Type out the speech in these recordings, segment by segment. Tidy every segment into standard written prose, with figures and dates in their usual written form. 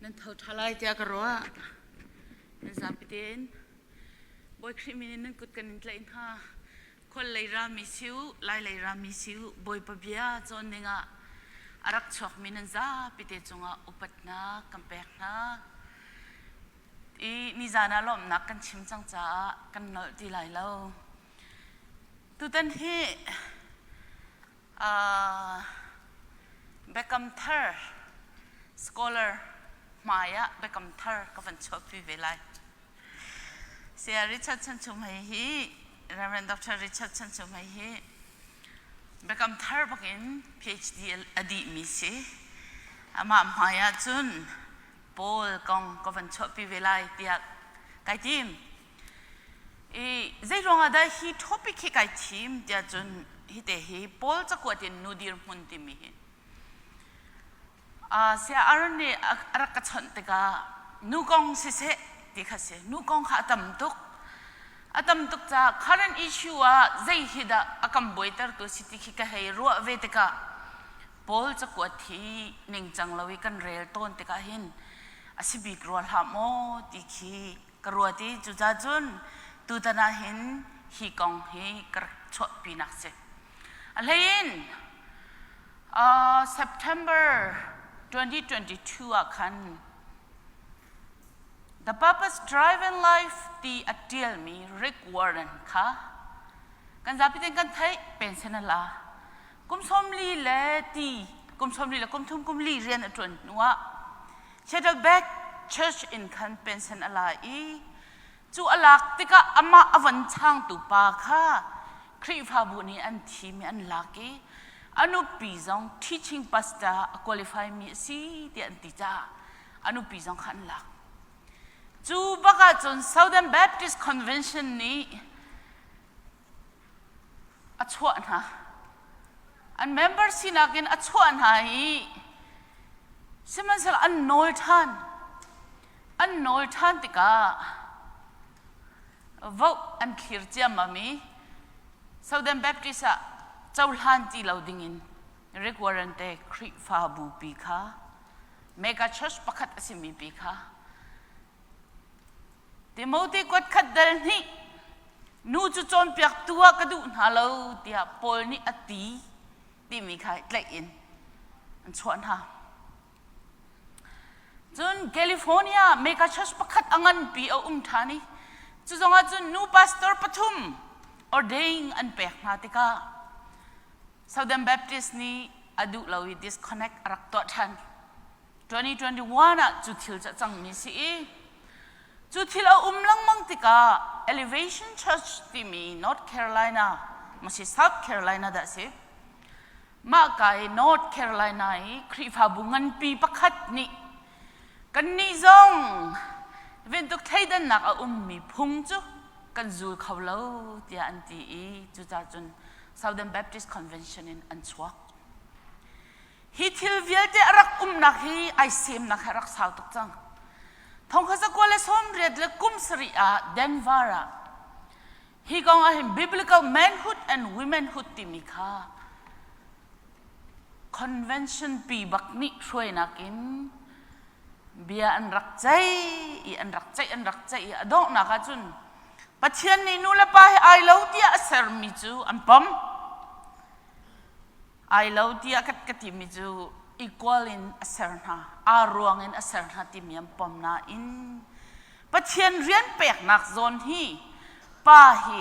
Nan tho ṭha lai tiah ka ruah. Nan zapi tein Bawi Khrih min in nan kut kan in tlaih hna. Khual lei rami si u, lai lei rami si u, Bawipa bia cawn dingah a rak chuakmi nan zapi te cungah upatnak kan pek hna. I nizan ah lawmhnak kan chim cang caah kan nolh ti lai lo. Tutan hi uh, Biakam Thar scholar hmai ah Biakam Thar ka van chuahpi ve lai. Saya Richard Chan Chum Hei hi Reverend Dr. Richard Chan Chum Hei hi Biakam Thar bakin PhD a dihmi si. Amah hmai ah cun Paul kong ka van chuahpi ve lai tiah kai tim. I zeiruang ah dah hi topic hi kai thim tiah cun hite hi Paul cakuat in nu dirhmun timi hi. Uh, Saya Aaron nih a rak ka chawnh tikah nu kong siseh ti kha si. Nu kong kha a tam tuk. A tam tuk caah current issue ah zei hi dah a kan buaitertu si ti khi ka hei ruah ve tikah Paul cakuat hi ningcang lo i kan rel tawn tikah hin a si bik rua hlah maw ti khi ka ruat i cucaah cun tutan ah hin hi kong hi ka rak chuahpinak si. A hlei in uh, September 2022 ah khan The Purpose Driven Life ti a ṭialmi Rick Warren kha kan zapi ten kan theih pension a la. Kum 40 le ti kum 40 le kum thum kum li rian a ṭuan hnuah Saddleback Church in khan pension a la i cu a lak tikah amah a von changtu pa kha Khrihfabu nih an thim i an lak i a nupi zong teaching pastor a qualify mi a si tiah an ti caah a nupi zong kha an lak. Cu bak ahcun Southern Baptist Convention nih a chuah hna. An member sinak in a chuah hna i sihmanhsehlaw an nawl ṭhan. An nawl ṭhan tikah vote an thlir ciammam i Southern Baptist ah cohlan ti lo dingin Rick Warren te Khrihfabu pi kha mega church pakhat a simi pi kha Timote kuat khat dal hnih nu cu cawnpiaktu ah ka duh hna lo tiah Paul nih a ti timi kha tlaih in an chuah hna. Cun California mega church pakhat a nganpi a um ṭhan i cu zongah cun nu pastor pathum ordain an pek hna tikah Southern Baptist nih a duh lo i disconnect a rak tuah ṭhan. 2021 ah cu thil cu a cangmi si i cu thil a um lengmang tikah Elevation Church timi North Carolina masi South Carolina dah si mah ka i North Carolina i Khrihfabu nganpi pakhat nih kannih zong ventuk thleidannak a ummi phung cu kan zul kho lo tiah an ti i cucaah cun Southern Baptist Convention in an chuak. Hi thil vialte a rak umnak hi ai semnak hi a rak sau tuk cang. Thongkha zakua le 80 le kum sarih ah Denver ah hi kong ah hin biblical manhood and womenhood timi kha convention pi bak nih hruainak in bia an rak ceih i an rak ceih an rak ceih i a donghnak ah cun Pathian nih nu le pa hi ai lo tiah a sermi cu an pom. Ai lo tiah ka, ka timi cu equal in a ser hna, aa ruang in a ser hna timi an pom nain Pathian rian peknak zawn hi pa hi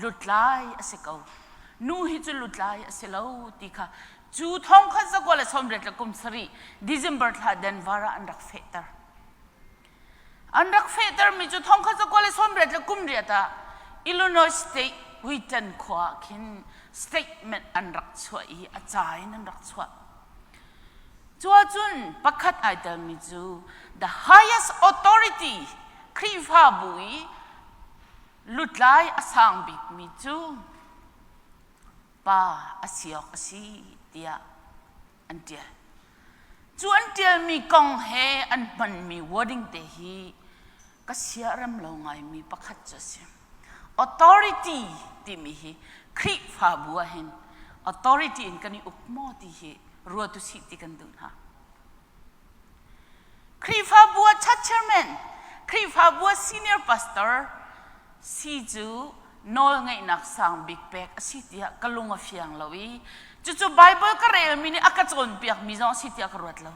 lutlai a si ko. Nu hi cu lutlai a si lo ti kha cu thong khat zakua le 80 le kum sarih December thla Denver ah an rak fehter. An rak fehtermi cu thongkhat zakua le 80 le kum riat ah Illinois State Wheaton khua ah khin statement an rak chuah i a ca in an rak chuah. Cu ahcun pakhat ai telmi cu the highest authority Khrihfabu i lutlai a sang bikmi cu pa a si awk a si tiah an ṭial. Cu an ṭialmi kong he an hmanmi wording te hi ka siarem lo ngaimi pakhat cu a si. Authority timi hi Khrihfabu ah hin authority in kan i uk maw ti hi ruat usih ti kan duh hna. Khrihfabu ah church chairman, Khrihfabu ah senior pastor si cu nawlngeihnak sang bik pek a si tiah ka lung a fiang lo i cucu Bible ka relmi nih a ka cawnpiakmi zong a si tiah ka ruat lo.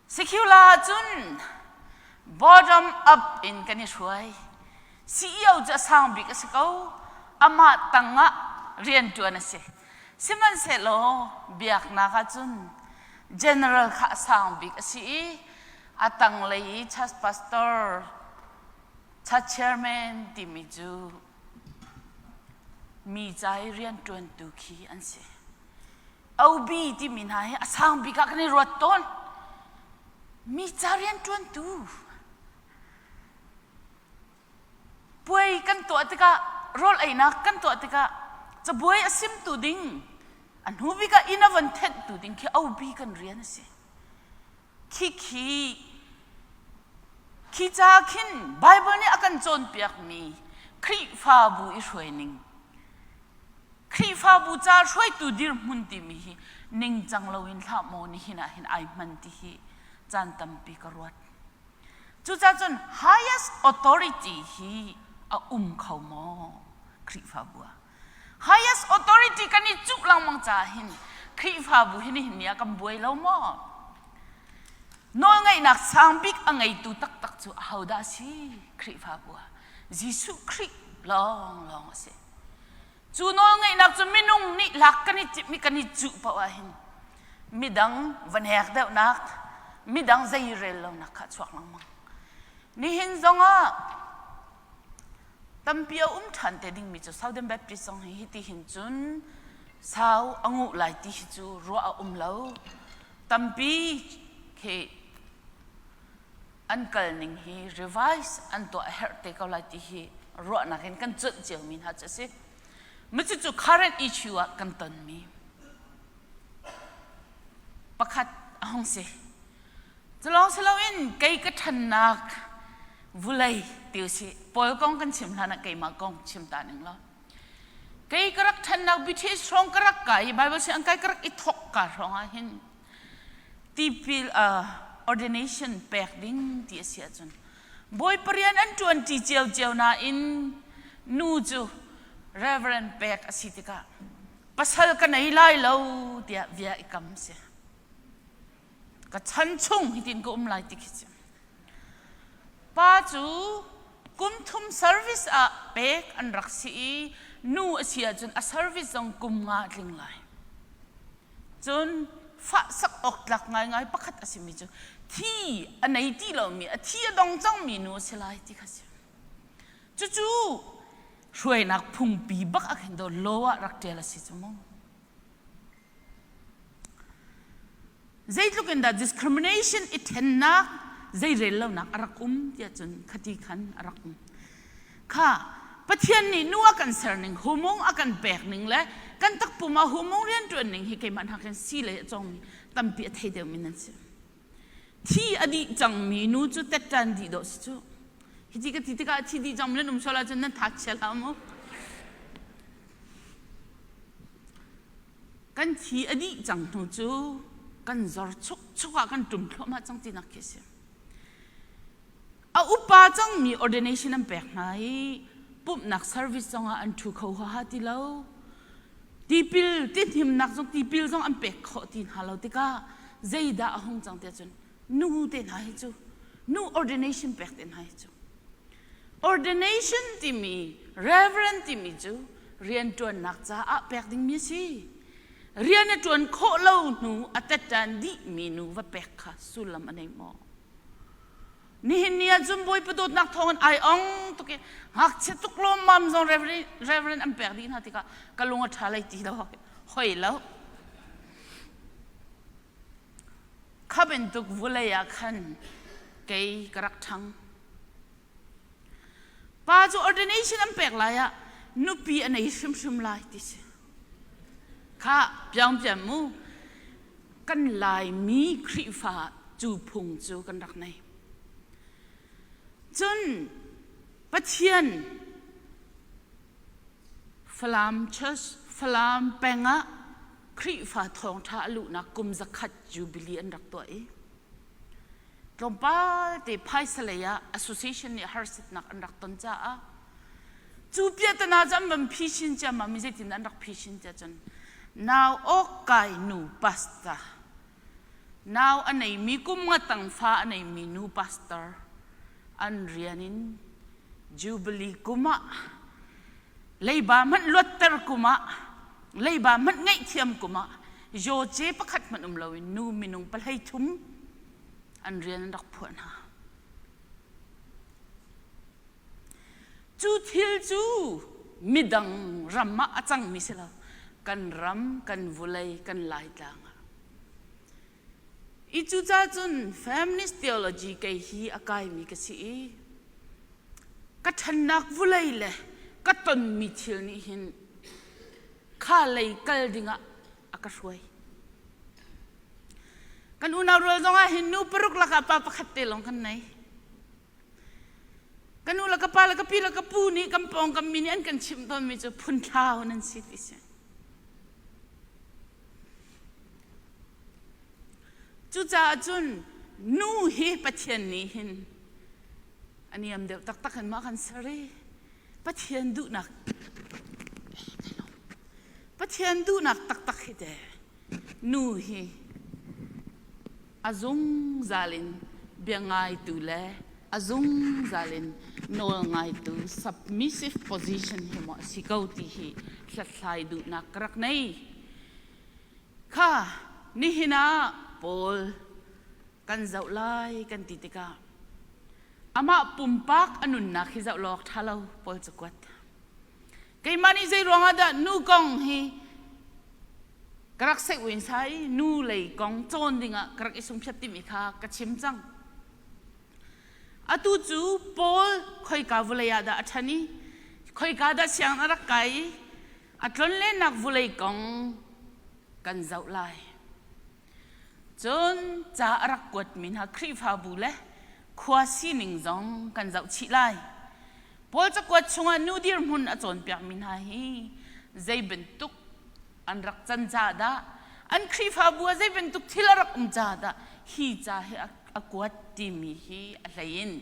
Secular ahcun bottom up in kan i hruai. CEO cu a sang bik a si ko. Amah tangah rianṭuan a si. Sihmanhsehlaw biaknak ahcun general kha a sang bik a si i a tanglei i church pastor, church chairman timi cu mi ca i rianṭuantu khi an si. OB timi hna hi a sang bik ah kan i ruat tawn. Mi ca rianṭuantu. Puai kan tuah tikah, rawl einak kan tuah tikah, cabuai a simtu ding, a hnu bik ah inn a von thenhtu ding khi OB kan rian a si. Khi khi khi ca khin Bible nih a kan cawnpiakmi Khrihfabu i hruai ning Khrihfabu ca hruaitu dirhmun timi hi ningcang loin hlah maw nihin ah hin ai hman ti hi caan tampi ka ruat. Cucaah cun highest authority hi a um kho maw Khrihfabu ah? Highest authority kan i cuh lengmang caah hin Khrihfabu hi nihin ni ah kan buai lo maw? Nawlngeihnak sang bik a ngeitu taktak cu ahodah a si Khrihfabu ah? Jesuh Khrih lawnglawng a si. Cu nawlngeihnak cu minung nih lak kan i timh i kan i cuh paoh ahhin midang va hnek deuhnak, midang zei rel lonak kha a chuak lengmang. Nihin zongah tampi a um ṭhan te dingmi cu Southern Baptist zong hi hiti hin cun sau a nguh lai ti hi cu ruah a um lo. Tampi khi an kal ning hi revise an tuah a herh te ko lai ti hi ruahnak in kan cuanh ciomi hna cu a si. Cucu current issue ah kan tonmi pakhat a hung si. Culawng si loin kei ka ṭhannak vulei ti usih Paul kong kan chim hlan ah keimah kong chim ta ning law. Kei ka rak ṭhannak BTS hrawng ka rak kai i Bible sianginn kai ka rak i thawk ka hrawng ah hin tipil uh, ordination pek ding ti a si ahcun Bawipa rian an ṭuanṭi ciocio nain nu cu reverend pek a si tikah pasal ka nei lai lo tiah bia i kam si. Ka chan chung hitin ka um lai ti khi si. Pa cu kum thum service ah pek an rak si i nu a si ahcun a service zong kum nga a tling lai. Cun fahsak awk tlak ngaingai pakhat a simi cu thi a nei ti lomi, a thi a dong cangmi nu a si lai ti kha si. Cucu hruainak phungpi bak ah khin daw law ah rak ṭial a si cu mu. Zeitluk in dah discrimination i ṭhennak zeirel lonak a rak um tiah cun khati khan a rak um. Kha Pathian nih nu a kan ser ning, humung a kan pek ning le kan takpum ah humung rianṭuan ning hi keimah hna khin si le a cawngmi tampi a thei deuhmi nan si. Thi a dih cangmi nu cu tetṭan dih dawh si cu. Hiti ka ti tikah thi dih cangmi nan um sual ahcun nan tha chia hlah mu. Kan thi a dih cang hnu cu kan zor chukchuk ah kan ṭum thluahmah cang tinak khi a si. A upa cangmi ordination an pek hna i pumhnak service zongah an ṭhu kho huaha ti lo. Tipil tihnemnak zong tipil zong an pek khawh ti hna lo tikah zeidah a hung cang tiah cun nu te hna hi cu nu ordination pek te hna hi cu ordination timi reverend timi cu rianṭuannak caah pek dingmi a si. Rian a ṭuan khawh lo hnu a tetṭan dihmi nu va pek kha sullam a nei maw? Nihin ni ah cun Bawipa dawtnak thawngin ai ong tuk i ngakchia tuk lawmmam zong reverend, reverend an pek dih hna tikah ka lung a ṭha lei ti lo hoi lo. Kha bantuk vulei ah khan kei ka rak ṭhang. Pa cu ordination an pek lai ah nupi a nei hrimhrim lai ti si. Kha piangpiang mu kan Laimi Khrihfa cu phung cu kan rak nei. Cun Pathian Falam Church Falam peng ah. Khrihfa thawngṭha a luhnak kum zakhat Jubilee an rak tuah i tlawmpal te phaisa lei ah association nih harsatnak an rak ton caah cu piahtana cu an van phishin ciammam i zeitin an rak phishin tiah cun nau awk kai nu pastor nau a neimi kum nga tang fa a neimi nu pastor an rian in Jubilee kum ah leiba hmanh luatter kum ah leiba hmanh ngaihthiam kum ah Joce pakhat hmanh um loin nu minung pahlei thum an rian an rak phuah hna. Cu thil cu midang ram ah a cangmi si lo. Kan ram, kan vulei, kan laitlang ah. I cucaah cun feminist theology kei hi a kaimi ka si i ka ṭhannak vulei le ka tonmi thil nih hin kha lei kal dingah a ka hruai. Kan unau rual zongah hin nu paruk lakah pa pakhat te lawng kan nei. Ka nu le ka pa le ka pi le ka pu nih kan pawngkam mi nih an kan chimh tawnmi cu phunthlau nan si ti si. Cucaah cun nu hi Pathian nih hin a niam deuh taktak in mah kan ser i Pathian duhnak Pathian duhnak taktak hi te Nu hi a zungzal in bia ngaitu le a zungzal in nawl ngaitu submissive position hi maw a si ko ti hi hlathlai duhnak ka rak nei. Kha nihin ah Paul kan zoh lai kan ti tikah amah pumpak a nunnak hi zoh lawk ṭha lo Paul cakuat. Keimah nih zei ruangah dah nu kong hi ka rak seih uin sai nu lei kong cawn dingah ka rak i sungphiat timi kha ka chim cang. Atu cu Paul khoika vulei ah dah a ṭhan i khoika dah siang a rak kai i a tlonlennak vulei kong kan zoh lai. Cun ca a rak kuatmi hna Khrihfabu le khua sining zong kan zoh chih lai. Paul cakuat chungah nu dirhmun a cawnpiakmi hna hi zei bantuk an rak can caah dah an Khrihfabu ah zei bantuk thil a rak um caah dah hi ca hi a kuat timi hi a hlei in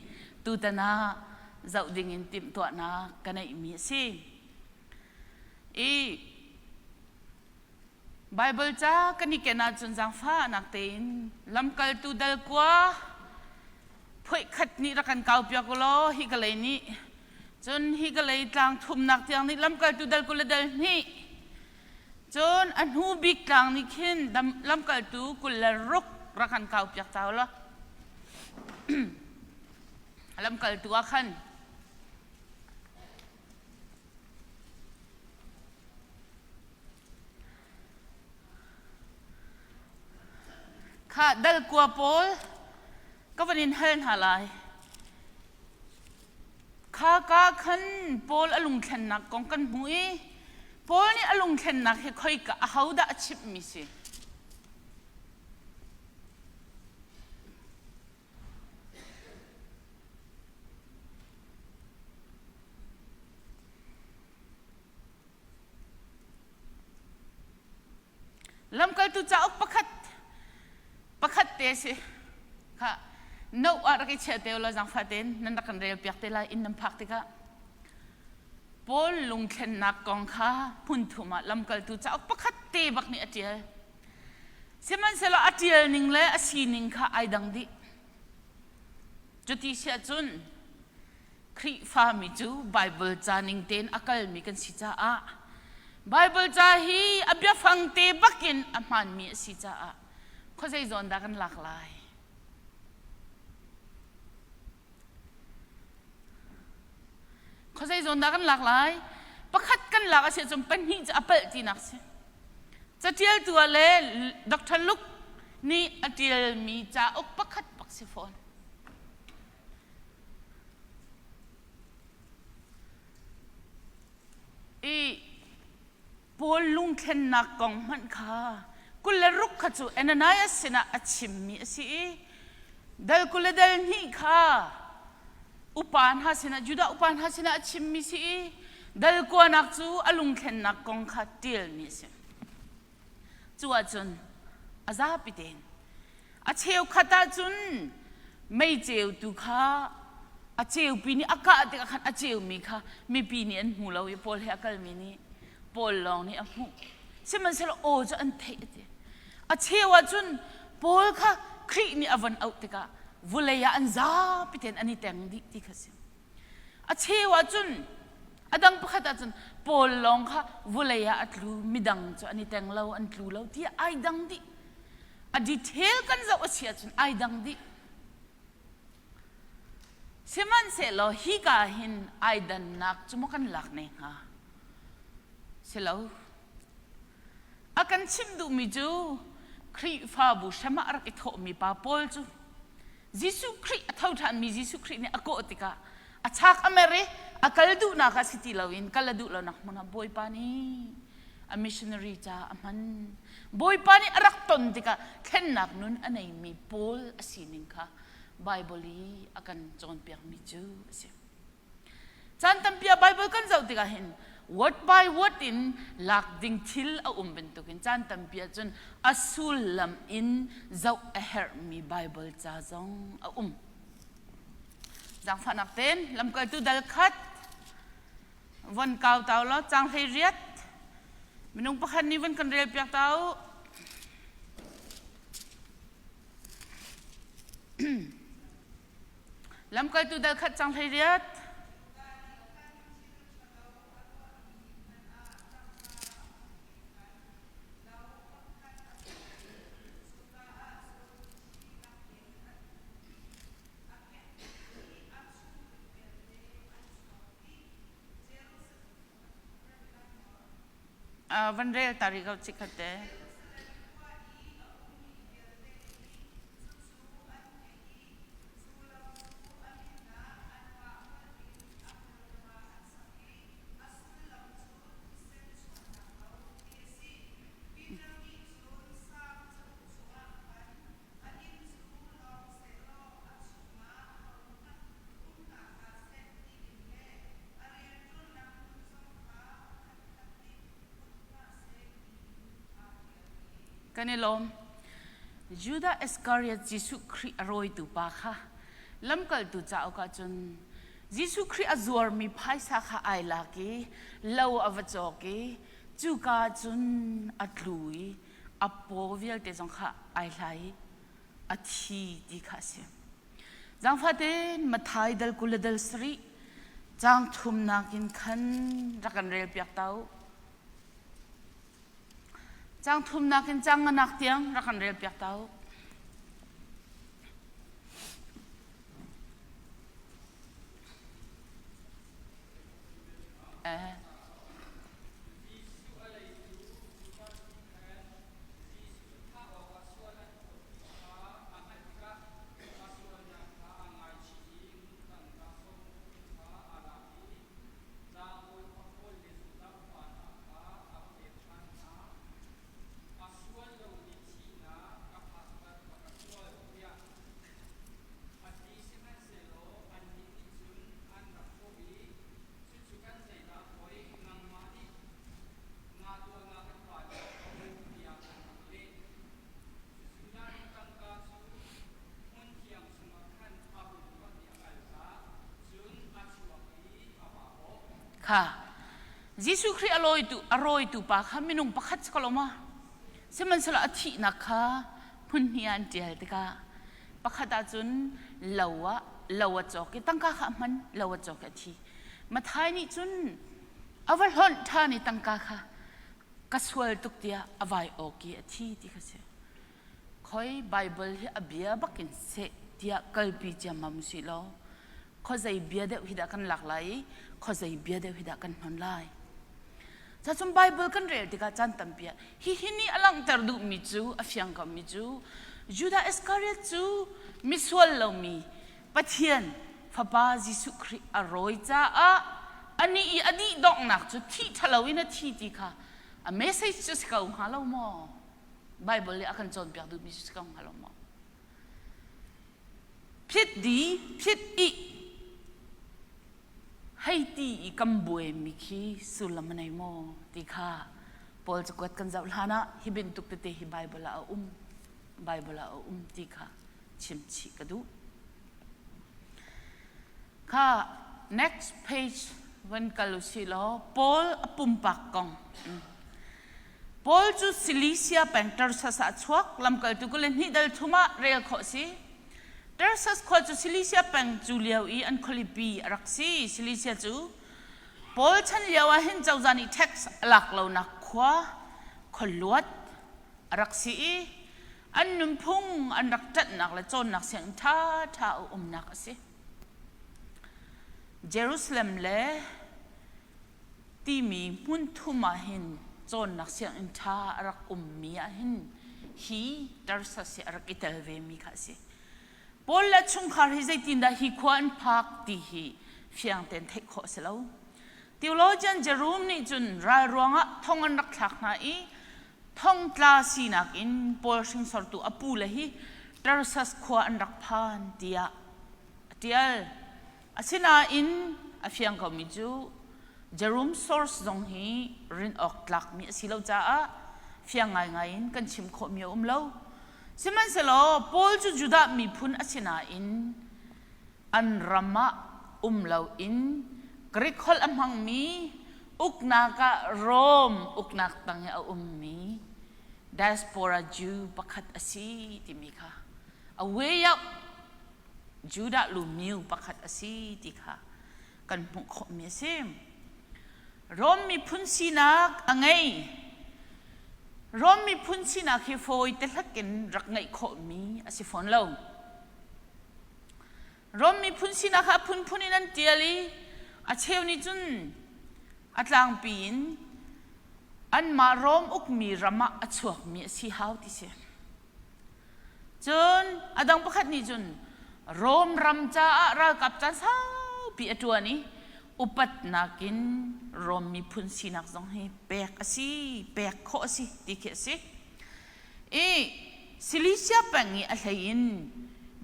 tutan ah zoh dingin timhtuahnak ka neihmi a si. I Baibal ca kan i ken ahcun zaangfahnak tein lamkaltu dal kua phuaih nih rak kan kaupiak u law hi ka lei nih cun hi ka lei tlang thumnak tiang nih lamkaltu dal 20 le dal hnih cun a hnu bik tlang nih khin lamkaltu 26 rak kan kaupiak ta u law lamkaltu ah khan Kha dal kua pawl ka van in hal hna lai. Kha ka khan Paul a lungthlennak kong kan hmu i Paul nih a lungthlennak hi khoika ahodah a chimhmi si? Lamkaltu cauk pakhat pakhat te si kha no ah rak i chiah te law zaangfah tein nan rak kan rel piak te lai inn nan phak tikah Paul lungthlennak kong kha hmun thum ah lamkaltu cauk pakhat te bak nih a ṭial. Sihmanhsehlaw a ṭial ning le a sining kha ai dang dih. Cuti siah cun Khrihfami cu Baibal ca ning tein a kalmi kan si caah Baibal ca hi a biafang te bakin a hmaanmi a si caah khuazei zawn dah kan lak lai? Khuazei zawn dah kan lak lai? Pakhat kan lak a si ahcun pahnih cu a palh tinak si. Catialtu ah le Dr. Luke nih a ṭialmi cauk pakhat bak si fawn. I Paul lungthlennak kong hmanh kha 26 kha cu Ananias sinah a chimmi a si i dal 20 le dal hnih kha upa hna sinah Judah upa hna sinah a chimmi si i dal kuanak cu a lungthlennak kong kha ṭialmi a si. Cu ahcun a zapi tein a cheukhat ahcun mei ceutu kha a ceupi nih a kah tikah khan a ceumi kha mipi nih an hmu lo i Paul he a kalmi nih Paul lawng nih a hmuh. Sihmanhsehlaw aw cu an theih a ti. A cheu ahcun Paul kha Khrih nih a von auh tikah vulei ah an zapi tein an i teng dih ti kha si. A cheu ahcun a dang pakhat ahcun Paul lawng kha vulei ah a tlu midang cu an i teng lo an tlu lo tiah ai dang dih. A detail kan zoh a si ahcun ai dang dih. Sihmanhsehlaw hika hin ai dannak cu maw kan lak ne hnga? Si lo. A kan chimh duhmi cu Khrihfabu hram ah a rak i thawhmi pa Paul cu Jesuh Khrih a tho ṭhanmi Jesuh Khrih nih a kawh tikah a chak a mer i a kal duhnak ah si ti loin kal a duh lonak hmun ah Bawipa nih a missionary ca a hman. Bawipa nih a rak ton tikah thlennak nun a neimi Paul a sining kha Baibal i a kan cawnpiakmi cu a si. Caan tampi ah Baibal kan zoh tikah hin word by word in lak ding thil a um bantukin caan tampi ahcun a sullam in zoh a herhmi Baibal ca zong a um. Zaangfahnak tein lamkaltu dal khat von kau tau law caang 18 minung pakhat nih von kan rel piak ta u. Lamkaltu dal khat cang 18. Uh, van rel ta rih ko chikkhat te. Kan i lawm. Judah Iskariot Jesuh Khrih a rawitu pa kha lamkaltu cauk ah cun Jesuh Khrih a zuarmi phaisa kha ai lak i lo a va cawk i cuka cun a tlu i a paw vialte zong kha ai hlai i a thi ti kha a si. Zaangfah tein Matthai dal 20 le dal sarih caang thumnak in khan rak kan rel piak ta u. Caang thumnak in caang nganak tiang rak kan rel piak ta u. Eh. Kha Jesuh Khrih a lawitu a rawitu pa kha minung pakhat si ko lo ma? Sihmanhsehlaw a thihnak kha hmun hnih ah an ṭial tikah pakhat ahcun lo ah lo a cawk i tangka kha a hman lo a cawk i a thi. Matthai nih cun a va hlonh ṭhan i tangka kha ka sual tuk tiah a vai awk i a thi ti kha si. Khoi Baibal hi a bia bakin seh tiah kalpi ciammam usih law khuazei bia deuh hi dah kan lak lai i khuazei bia deuh hi dah kan hnon lai. Cacun Baibal kan rel tikah caan tampi ah hihi nih a langhter duhmi cu a fiang komi cu Judah Iskariot cu misual lomi Pathian Fapa Jesuh Khrih a rawi caah anih i a dih donghnak cu thih ṭhalo in a thi ti kha a message cu si ko hnga lo maw? Baibal nih a kan cawnpiak duhmi cu si ko hnga lo maw? Phit di, phit i hei ti i kan buaimi khi sullam a nei maw ti kha. Paul cakuat kan zoh hlan ah hi bantuk tete hi Bible ah a um, Bible ah a um ti kha chim chih ka duh. Kha next page van kal usih law Paul a pumpak kong. Paul cu Cilicia peng Tarsus ah chuak lamkaltu kul le hnih dal thum ah rel khawh si. Tarsus khua cu Cilicia peng cu lio i an khualipi a rak si. Cilicia cu Paul chan lio ah hin cozah nih tax a lak lonak khua khualuat a rak si i an nunphung an rak ṭanhnak le cawnnak sianginn ṭhaṭha a umnak a si. Jerusalem le timi hmun thum ah hin cawnnak sianginn ṭha a rak ummi ah hin hi Tarsus hi a rak i tel vemi kha a si. Paul le chungkhar hi zeitindah hi khua an phak ti hi fiang tein theih khawh a si lo. Theologian Jerome nih cun ral ruangah thong an rak thlak hna i thongtla sinak in Paul hringsortu a pu le hi Tarsus khua an rak phan tiah a ṭial. Asinain a fiang komi cu Jerome source zong hi rin awk tlakmi a si lo caah fiang ngaingai in kan chim khawhmi a um lo. Sihmanhsehlaw Paul cu Judah miphun a si nain an ram ah um loin Greek holh a hmangmi uknak ah Rome uknak tang i a ummi diaspora Jew pakhat a si timi kha a way out Judah lumiu pakhat a si ti kha kan hmuh khawhmi a si. Rom miphun sinak a ngei. Rom miphun sinak hi fawi te hlak in rak ngeih khawhmi a si fawn lo. Rom miphun sinak kha a phunphun in an tial i a cheu nih cun a tlangpi in anmah Rom ukmi ram ah a chuakmi a si hau ti si. Cun a dang pakhat nih cun Rom ram caah ralkap caan saupi a ṭuan i upatnak in Rom miphun sinak zong hi pek a si, pek khawh a si ti khi a si. I Cilicia peng i a hlei in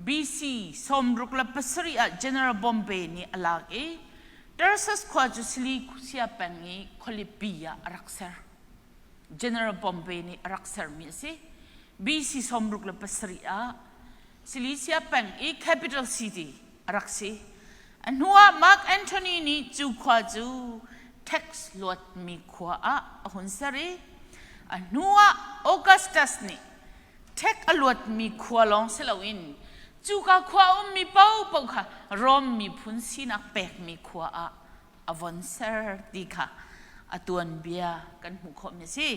BC 67 ah General Bombay nih a lak i Tarsus khua cu Cilicia peng i khualipi ah a rak ser. General Pompey nih a rak sermi a si. BC 67 ah Cilicia peng i capital city a rak si. A hnuah Mark Antony nih cu khua cu tax luatmi khua ah a hun ser i a hnuah Augustus nih tax a luatmi khua lawng si loin cuka khua a ummi paohpaoh kha Rom miphun sinak pekmi khua ah a von ser ti kha a tuanbia kan hmuh khawhmi a si.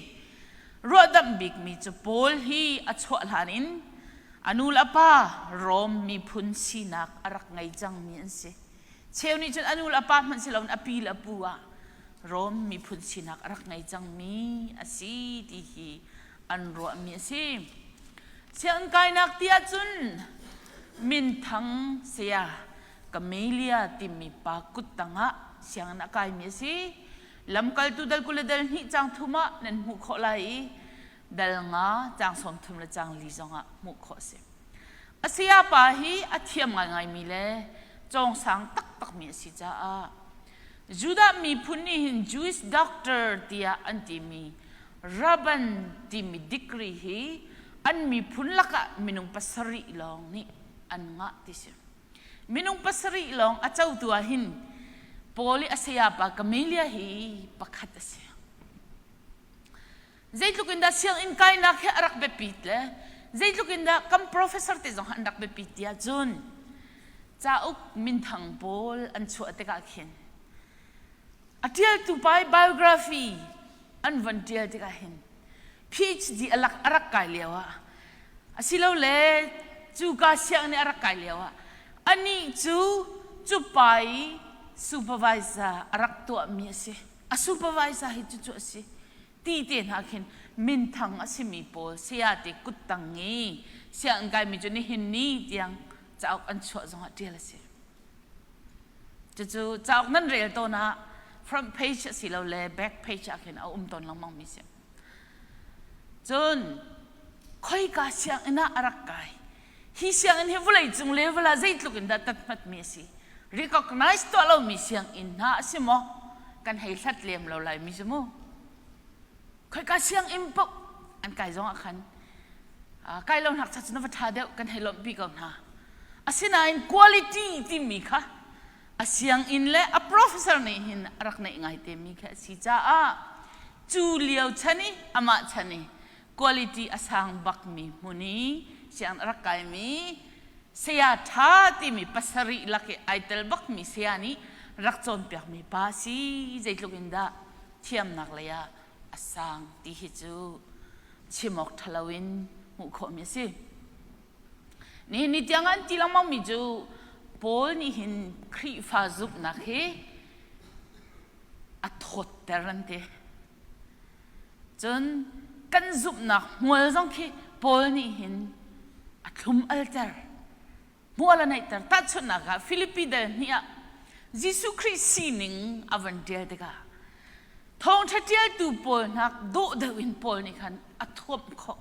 Ruahdamh bikmi cu Paul hi a chuah hlan in a nu le a pa Rom miphun sinak a rak ngei cangmi an si. Cheu nih cun a nu le a pa hmanh si loin a pi le a pu ah Rom miphun sinak a rak ngei cangmi a si ti hi an ruahmi a si. Sianginn kainak ti ahcun minthang saya Camelia timi pa kut tangah sianginn a kaimi a si. Lamkaltu dal 20 le dal hnih caang thum ah nan hmuh khawh lai i dal nga caang 30 le caang li zongah hmuh khawh a si. A sayapa hi a thiam ngaingaimi le cawngsang taktakmi a si caah Judah miphun nih hin Jewish doctor tiah an timi Rabban timi degree hi an miphun lakah minung pasarih lawng nih an ngah ti si. Minung pasarih lawng a cotu ah hin Paul i a sayapa Gamaliel hi pakhat a si. Zeitluk in dah sianginn kainak hi a rak biapit le zeitluk in dah kan professor te zong an rak biapit tiah cun cauk minthang pawl an chuah tikah khin a ṭialtu pa i biography an von ṭial tikah hin PhD a lak a rak kai lio ah asilole cuka sianginn i a rak kai lio ah anih cu cu pa i supervisor a rak tuahmi a si. A supervisor hi cucu a si. Ti te hna khin minthang a simi pawl sayate kuttang i sianginn kaimi cu nihin ni tiang cauk an chuah zongah ṭial a si. Cucu cauk nan rel tawn ah front page asilole back page ah khin a um tawn lengmang mi si. Cun khoika sianginn ah a rak kai. Hi sianginn hi vawleicung level ah zeitluk in dah tathmatmi a si. Recognize tuah lomi sianginn hna a si maw? Kan hei hlat lem lo lai mi cu mu. Khoika sianginn paoh an kai zong ah khan kai lo hnak cha cu na va ṭha deuh kan hei lawmhpi ko hna. Asinain quality timi kha a sianginn le a professor nih hin a rak neih ngai temi khi a si caah cu lio chan i amah chan i quality a sang bakmi hmun i sianginn a rak kaimi saya ṭha timi pasarih lak i ai tel bakmi saya nih rak cawnpiakmi pa si zeitluk in dah thiamnak lei ah a sang ti hi cu chim awk ṭhalo in hmuh khawhmi a si. Nihin ni tiang an ti lengmangmi cu Paul nih hin Khrihfa zumhnak hi a thawtter an ti. Cun kan zumhnak hmual zong khi Paul nih hin a thlum alter. Hmual a neihter. Tahchunhnak ah Filipi dal hnih ah Jesuh Khrih sining a van ṭial tikah thawngṭha ṭialtu pawl hnak dawh deuh in Paul nih khan a thuamh khawh.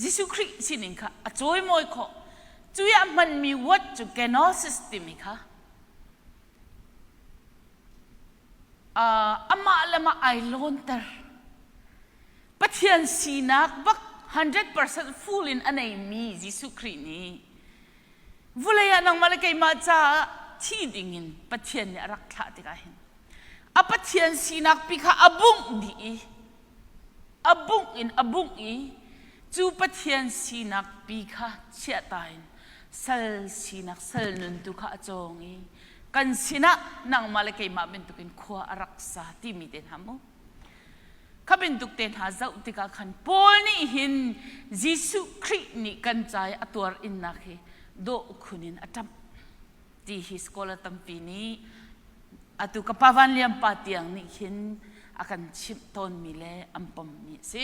Jesuh Khrih sining kha a cawimawi khawh. Cui ah hmanmi word cu kenosis timi kha amah le mah ai lawnter. Pathian sinak bak 100% full in a neimi Jesuh Khrih nih vulei ah nangmah le keimah caah thi dingin Pathian nih a rak thlah tikah hin a Pathian sinak pi kha a bungh dih i a bungh in a bungh i cu Pathian sinak pi kha chiahta in sal sinak sal nun tu kha a cawng i kan sinah nangmah le keimah bantukin khua a rak sa timi te hna mu Kha bantuk te hna zoh tikah khan Paul nih hin Jesuh Khrih nih kan ca i a tuar innak hi dawh khun in a ṭamh ti hi scholar tampi nih atu ka pa Van Liam pa tiang nih khin a kan chimh tawnmi le an pommi a si.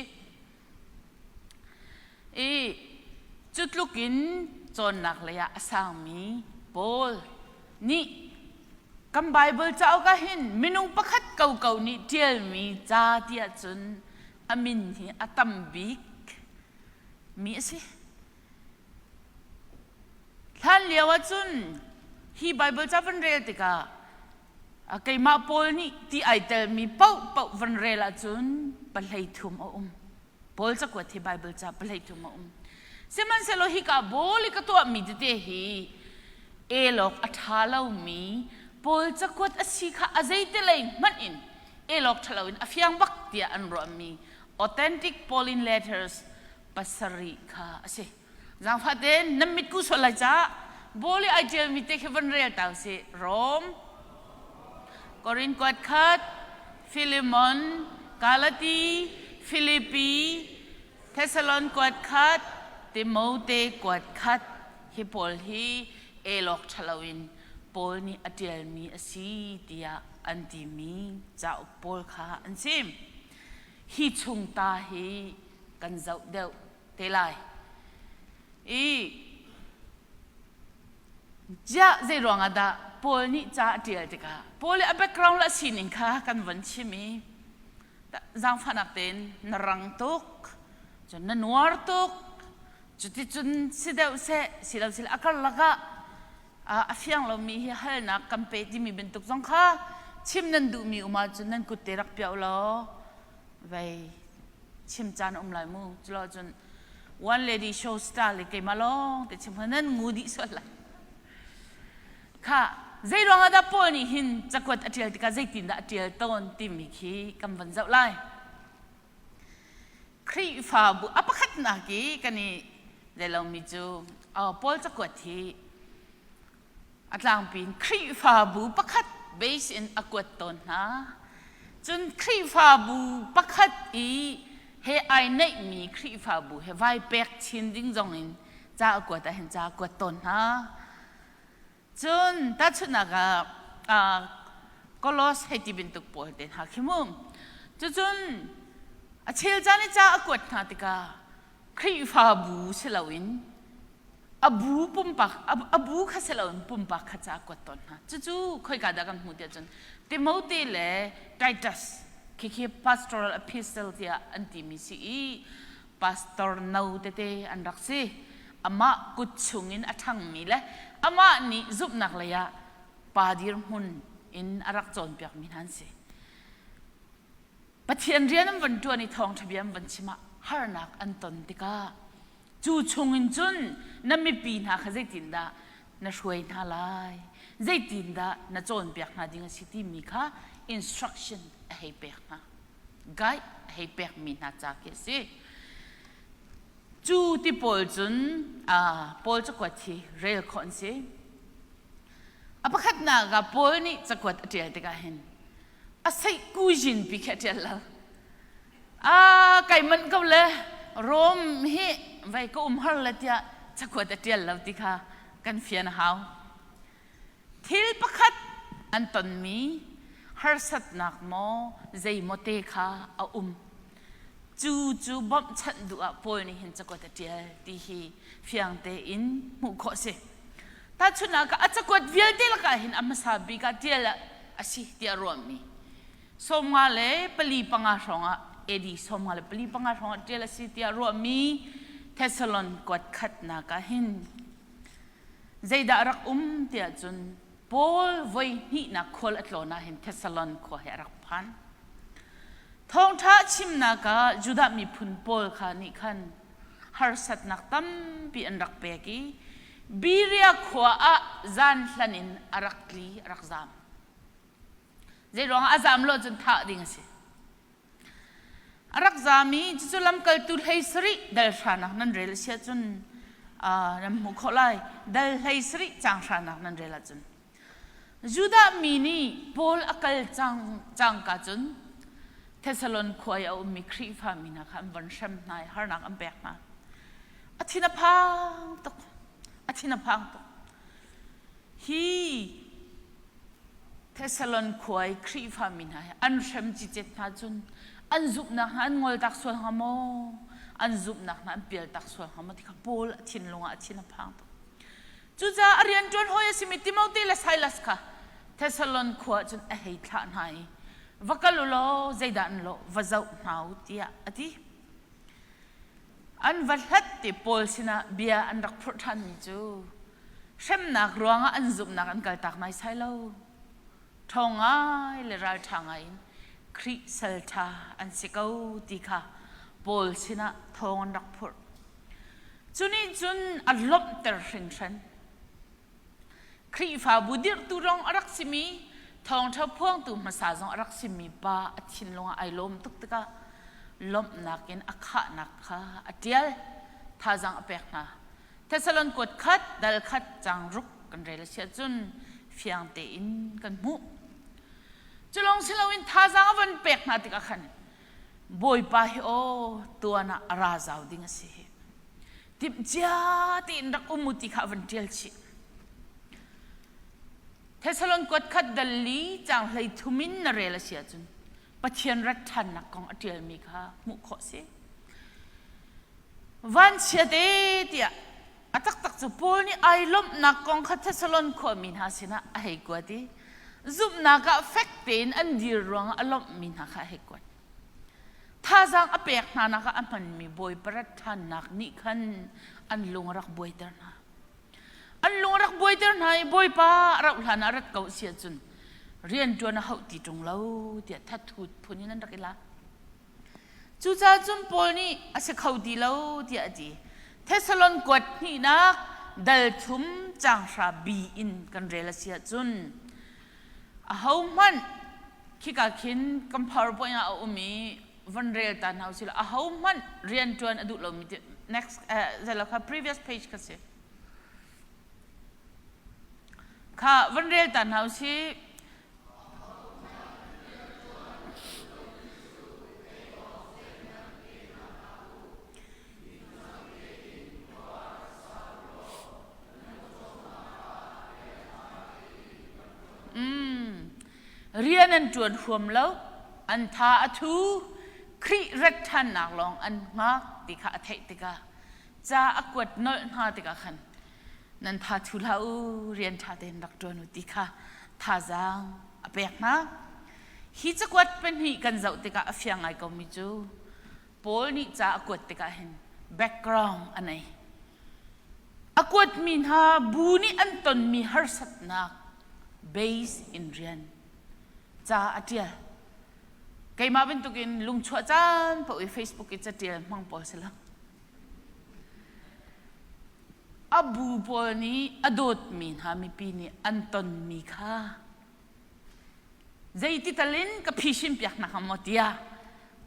I cu tluk in cawnnak lei ah a sangmi Paul nih kan Baibal cauk ah hin minung pakhat koko nih ṭialmi ca ti ahcun a min hi a tam bik mi a si. Hlan lio ahcun hi Baibal ca van rel tikah keimah Paul nih ti ai telmi paohpaoh van rel ahcun pahlei thum a um. Paul cakuat hi Baibal ca pahlei thum a um. Sihmanhsehlaw hika bawl i ka tuahmi tete hi elawk a ṭha lomi Paul cakuat a si kha a zeitelei hmanh in elawk ṭha loin a fiang bak tiah an ruahmi authentic Pauline letters pasarih kha a si. Zaangfah tein nan mitku sual lai caah bawl i ai ṭialmi te khi van rel ta usih. Rom, Korin kuat khat, Filemon, Galati, Filipi, Thessalon kuat khat, Timote kuat khat hi pawl hi elawk ṭhalo in Paul nih a ṭialmi a si tiah an timi cauk pawl kha an si. Hi chung ta hi kan zoh deuh te lai. I ziah zei ruangah dah Paul nih ca a ṭial tikah Paul i a background le a sining kha kan von chim i zaangfahnak tein na rang tuk cun na nuar tuk cuticun si deuh seh si lo sile a karlak ah a fiang lomi hi halnak kan pe timi bantuk zong kha chim nan duhmi um ahcun nan kut te rak piah law vei chim caan um lai mu culo cun one lady show star le keimah lawng te chim nan ngu dih sual lai kha zei ruangah dah Paul nih hin cakuat a ṭial tikah zeitin dah a ṭial tawn timi khi kan van zoh lai Khrihfabu a pakhatnak i kan i zeilomi cu Paul cakuat hi A tlangpi in Khrihfabu pakhat base in a kuat tawn hna. Cun Khrihfabu pakhat i he ai neihmi Khrihfabu he vai pek chin ding zong in ca a kuat ahhin ca a kuat tawn hna. Cun tahchunhnak ah Kolos hei ti bantuk pawl te hna khi mu. Cucun a chel caan i ca a kuat hna tikah Khrihfabu si loin a bu pumpak a bu kha si loin pumpak kha ca a kuat tawn hna. Cucu khoika dah kan hmuh tiah cun Timote le Titus khikhi pastoral epistle tiah an timi si i pastor no tete an rak si. Amah kut chungin a ṭhangmi le amah nih zumhnak lei ah pa dirhmun in a rak cawnpiakmi hna an si. Pathian rian an van ṭuan i thawngṭha bia an van chim ah harnak an ton tikah cu chungin cun na mipi hna kha zeitindah na hruai hna lai, zeitindah na cawnpiak hna ding a si timi kha instruction a hei pek hna. Guide a hei pekmi hna ca khi a si. Cu ti pawl cun Paul cakuat hi rel khawh an si. A pakhatnak ah Paul nih cakuat a ṭial tikah hin a seihkuzin pi khi a ṭial lo. A kai manh ko le Rom hi vei ka um har le tiah cakuat a ṭial lo ti kha kan fian a hau. Thil pakhat an tonmi harsatnak maw zeimaw te kha a um. Cu cu bawmhchanh duh ah Paul nih hin cakuat a ṭial ti hi fiang tein hmuh khawh a si. Tahchunhnak ah a cakuat vialte lakah hin a hmasa bik ah ṭial a si tiah ruahmi 54 panga hrawngah AD 54 panga hrawngah ṭial a si tiah ruahmi Thessalon kuat khatnak ah hin Zeidah a rak um tiah cun Paul voi hnihnak khual a tlawn ah hin Thessalon khua hi a rak phan. Thawngṭha chimnak ah Judah miphun pawl kha nih khan harsatnak tampi an rak pek i Berea khua ah zan hlan in a rak tli, a rak zaam. Zeiruangah a zaam lo cun thah ding a si. A rak zaam i cucu lamkaltu hlei sarih dal hranak nan rel a si ahcun nan hmuh khawh lai. Dal hlei sarih caang hranak nan rel ahcun. Judah mi nih Paul a kal cang cangka cun Thessalon khua i a ummi Khrihfa mi hna kha an von hrem hna i harnak an pek hna. A thin a phang tuk. A thin a phang tuk. Hi Thessalon khua i Khrihfa mi hna hi an hrem cicet hna cun an zumhnak hna an ngoltak sual hnga maw? An zumhnak hna an pialtak sual hnga maw ti kha Paul a thinlung ah a thin a phang tuk. Cucaah a rianṭuan hawi a simi Timote le Silas kha Thessalon khua ah cun a hei thlah hna i va kal u law zeidah an lawh va zoh hna u tiah a ti. An va hlat ti Paul sinah bia an rak phurh ṭhanmi cu hremnak ruangah an zumhnak an kaltak naisai lo. Ṭhawng ngai le ralṭha ngai in Khrih salṭha an si ko ti kha Paul sinah thawng an rak phurh. Cu nih cun a lawmhter hringhran. Khrihfabu dirhtu lawng a rak simi, thawngṭha phuangtu hmasa zong a rak simi pa a thinlung ah ai lawm tuk tikah lawmhnak in a khahnak kha a ṭial, thazaang a pek hna. Thessalon kuat khat, dal khat, caang ruk kan rel a si ahcun fiang tein kan hmuh. Cu lawng si loin thazaang a von pek hna tikah khan Bawipa hi aw tuan ah a ra zau ding a si hi. Timhcia tein rak um u ti kha a van ṭial chih. Thessalon kuat khat dal li caang hlei thum in na rel a si ahcun Pathian rat ṭhannak kong a ṭialmi kha hmuh khawh a si. Vanchia te tiah a taktak cu Paul nih ai lawmhnak kong kha Thessalon khuami hna sinah a hei kuat i zumhnak ah fek tein an dir ruangah a lawmhmi hna kha a hei kuat. Thazaang a pek hnanak ah a hmanmi Bawipa rat ṭhannak nih khan an lung a rak buaiter hna. An lung a rak buaiter hna i Bawipa a rauh hlan ah rat ko si ahcun rianṭuan a hauh ti ṭung lo tiah thathut phun in an rak i lak. Cucaah cun Paul nih a si kho ti lo tiah a ti. Thessalon kuat hnihnak dal thum caang hra bi in kan rel a si ahcun ahohmanh khika khin kan PowerPoint ah a um i von rel ta hna usih law ahohmanh rianṭuan a duh lomi next eh, kha previous page kha si. Kha von rel ta hna usih. Rian an ṭuan huam lo, an tha a thu, Khrih rat ṭhannak lawng an hngak ti kha a theih tikah ca a kuat nolh hna tikah khan nan tha thu hlah u, rian ṭha tein rak ṭuan u ti kha thazaang a pek hna. Hi cakuat pahnih kan zoh tikah a fiang ngai komi cu Paul nih ca a kuat tikah hin background a nei. A kuatmi hna bu nih an tonmi harsatnak base in rian ca a ṭial. Keimah bantukin lungchuah caan paoh i Facebook i catial hmang pawl si lo. A bu pawl nih a dawtmi hna mipi nih an tonmi kha zeiti tal in ka phisin piak hna hnga maw tiah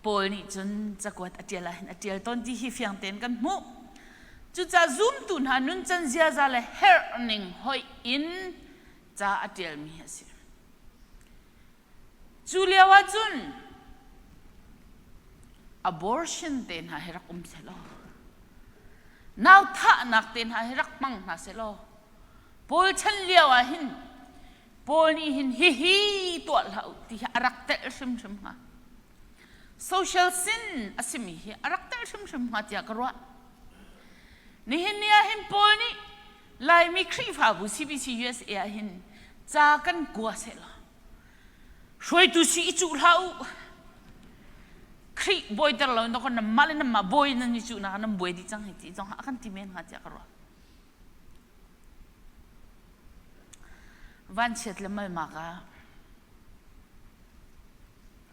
Paul nih cun cakuat a ṭial ahhin a ṭial tawn ti hi fiang tein kan hmuh. Cucaah zumtu hna nuncan ziaza le herhning hoih in ca a ṭialmi a si. Cu lio ahcun abortion te hna hi rak um sehlaw, nau thahnak te hna hi rak hmang hna sehlaw, Paul chan lio ah hin Paul nih hin hihi tuah hlah u ti hi a rak telh hrimhrim hnga. Social sin a simi hi a rak telh hrimhrim hnga tiah ka ruah. Nihin ni ah hin Paul nih Laimi Khrihfabu CBC USA ah hin ca kan kua sehlaw hruaitu si i cuh hlah u. Khrih bawiter lo in namah le namah bawi nan i cuhnak nan buai dih cang hei ti zong a kan ti men hnga tiah ka ruah. Vanchiat le malmak ah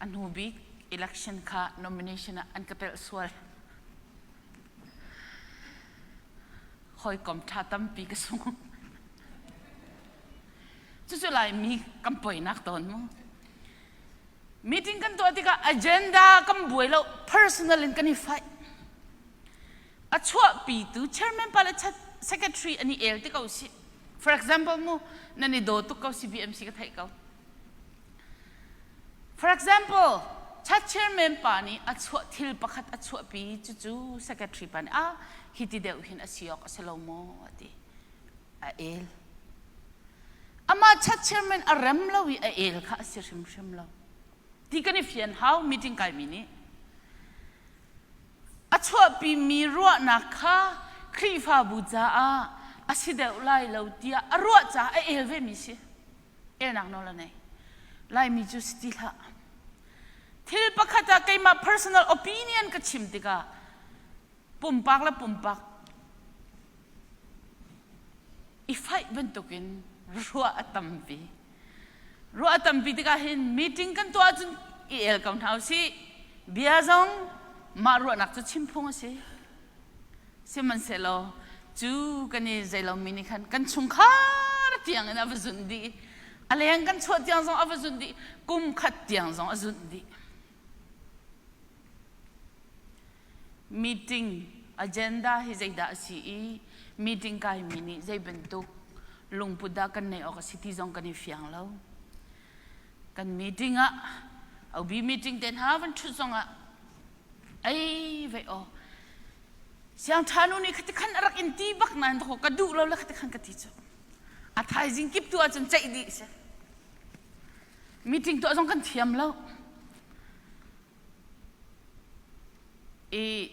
a hnu bik election kha nomination ah an ka telh sual. Hawikom ṭha tampi ka sung. Cucu Laimi kan poinak tawn mu. Meeting kan tuah tikah agenda kan buai lo, personal in kan i fight. A chuahpitu chairman pa le secretary an i el ti ko si. For example mu, nan i daw tuk ko si BMC ka theih ko. For example, chat chairman pa nih a chuah thil pakhat a chuahpi cucu secretary pa nih ah hi ti deuh hin a si awk a si lo maw a ti. A el. Amah chat chairman a rem lo i a el kha a si hrimhrim lo. Ti kan i fian hau meeting kaimi nih. A chuahpimi ruahnak kha Khrihfabu caah a si deuh lai lo tiah a ruah caah a el vemi si. Elnak nawl a nei. Laimi cu si ti hlah. Thil pakhat ah keimah personal opinion ka chim tikah pumpak le pumpak i faih bantukin ruah a tampi. Ruah a tampi tikah hin meeting kan tuah ahcun i el ko hna usih. Bia zong mah ruahnak cu chim phung a si. Sihmanhsehlaw cu kan i zeilomi nih khan kan chungkhar tiang in a va zunh dih. A leng kan chuah tiang zong a va zunh dih. Kum khat tiang zong a zunh dih. Meeting agenda hi zeidah a si i meeting kaimi nih zei bantuk lungput dah kan neih awk a si ti zong kan i fiang lo. Kan meeting ah OB meeting te hna van ṭhut zongah ei vei aw siang ṭha nu nih khati khan a rak in ti bak nain ka duh lo le khati khan ka ti cu a thaizing kip tu ahcun ceih dih si meeting tuah zong kan thiam lo i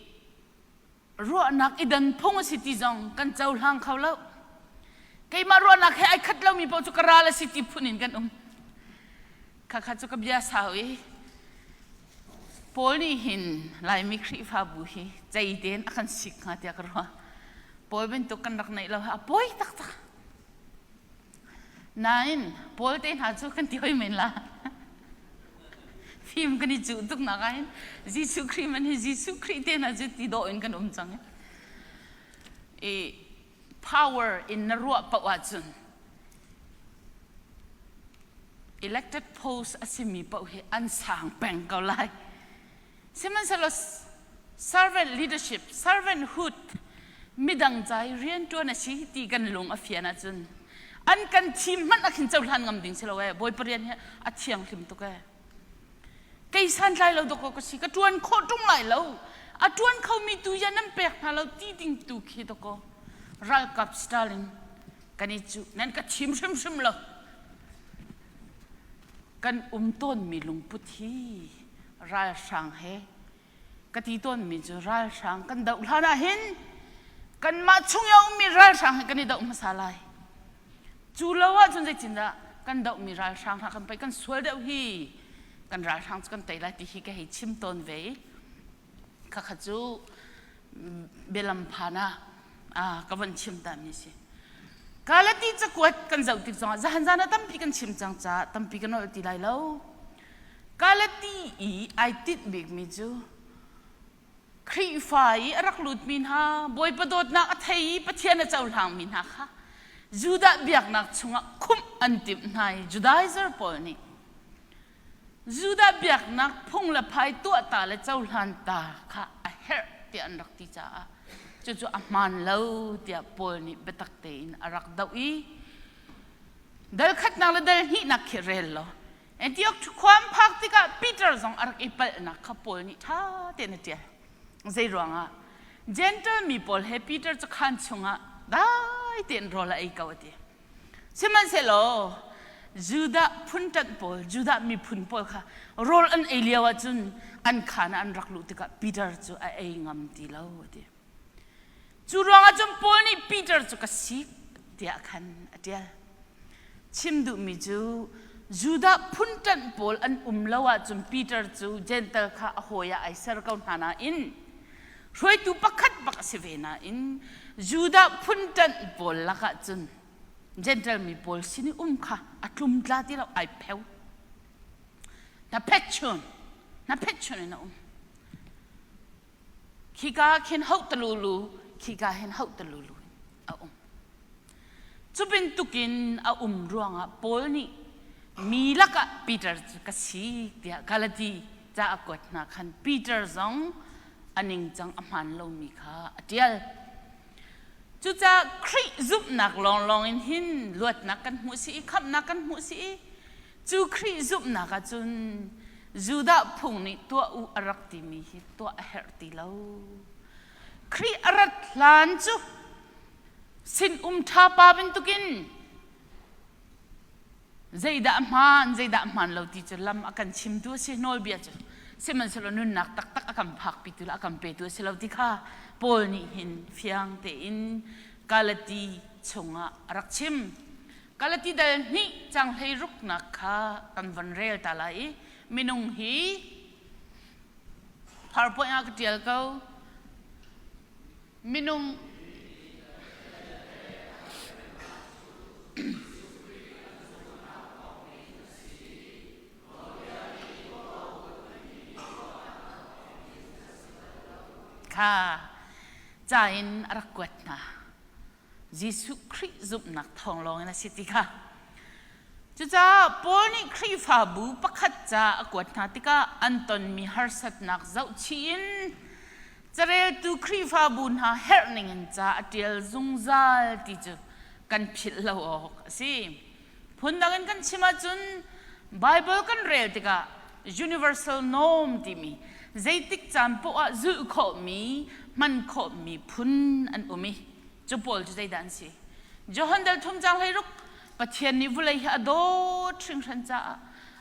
ruahnak i dan phung a si ti zong kan cohlang kho lo. Keimah ruahnak he ai khat lomi paoh cu ka ral a si ti phun in kan um. Khakha cu ka bia sau i Paul nih hin Laimi Khrihfabu hi cei tein a kan sik hnga tiah ka ruah. Paul bantuk kan rak neih lo hi a pawi taktak. Nain Paul te hna cu kan ti hoi men la. Fim kan i cuh tuk nak ah hin Jesuh Khrih man hi Jesuh Khrih te hna cu ti dawh in kan um cang. I power in na ruah paoh ahcun elected post a simi paoh hi an sang peng ko lai. Sihmanhsehlaw servant leadership, servanthood, midang ca i rianṭuan a si ti kan lung a fian ahcun an kan thim hmanh ah khin cohlan ngam ding si lo ee. Bawipa rian hi a thianghlim tuk ee. Kei santlai lo dawkaw ka si, ka ṭuan khawh ṭung lai lo. A ṭuan khomi tu ya nan pek hna lo ti ding tu khi dawkaw ralkap Stalin kan i cuh nan ka thim hrimhrim lo. Kan um tawnmi lungput hi ralhrang he ka ti tawnmi cu ralhrang kan doh hlan ah hin kanmah chung i a ummi ralhrang he kan i doh hmasa lai. Cu lo ahcun zeitindah kan dohmi ralhrang hna kan pei kan sual deuh hi kan ralhrang cu kan tei lai ti hi ka hei chim tawn ve i khakha cu bialam phan ah ka von chim ta mi si. Galati cakuat kan zoh tik zongah zahan zan ah tampi kan chim cang caah tampi ka nolh ti lai lo. Galati i ai tinh bikmi cu Khrihfa i a rak lutmi hna, Bawipa dawtnak a thei i Pathian a cohlangmi hna kha Judah biaknak chungah khumh an timh hna i Judaizer pawl nih Judah biaknak phung le phai tuah ta le cohlan ta kha a herh tiah an rak ti caah cucu a hmaan lo tiah Paul nih biatak tein a rak doh i dal khatnak le dal hnihnak khi rel law Antioch khua an phak tikah Peter zong a rak i palhnak kha Paul nih ṭha tein a ṭial. Zei ruangah? Gentle mi pawl he Peter cu khaan chungah dai tein rawl a ei ko a ti. Sihmanhsehlaw Judah phunṭanh pawl, Judah miphun pawl kha rawl an ei lio ahcun an khaan ah an rak luh tikah Peter cu a ei ngam ti lo a ti. Cu ruangah cun Paul nih Peter cu ka sik tiah khan a ṭial. Chim duhmi cu Judah phunṭanh pawl an um lo ahcun Peter cu Jentail kha a hawi ah ai ser ko hna nain hruaitu pakhat bak a si ve nain Judah phunṭanh pawl lakah cun Jentail mi pawl sin i um kha a tlumtla ti lo ai pheu. Na phet chun, na phet chun in a um. Khika khin hoh talulu, khika hin hoh talulu in a um. Cu bantukin a um ruangah Paul nih mi lakah Peter cu ka si tiah Galati ca a kuat hna khan Peter zong a ningcang a hmaan lomi kha a ṭial. Cucaah Khrih zumhnak lawnglawng in hin luatnak kan hmuh si i khamhnak kan hmuh si i cu Khrih zumhnak ah cun Judah phung nih tuah u a rak timi hi tuah a herh ti lo. Khrih a rat hlan cu sinum ṭha pa bantukin zeidah a hmaan zeidah a hmaan lo ti cu lam a kan chimtu a si nawlbia cu sihmanhsehlaw nunnak taktak a kan phakpitu le a kan petu a si lo ti kha Paul nih hin fiang tein Galati chungah a rak chim. Galati dal hnih cang hlei ruknak kha kan von rel ta lai i minung hi PowerPoint ah ka ṭial ko. Minung kha ca in a rak kuat hna. Jesuh Khrih zumhnak thawng lawng in a si ti kha. Cucaah Paul nih Khrihfabu pakhat ca a kuat hna tikah an tonmi harsatnak zohchih in Careltu Khrihfabu hna herh ningin ca a ṭial zungzal ti cu kan philh lo awk a si. Phundang in kan chim ahcun Baibal kan rel tikah universal norm timi zeitik caan poah ah zulh khawhmi, hman khawhmi phun an um i cu pawl cu zeidah an si? Johan dal thum caang 16 Pathian nih vulei hi a dawt hringhran caah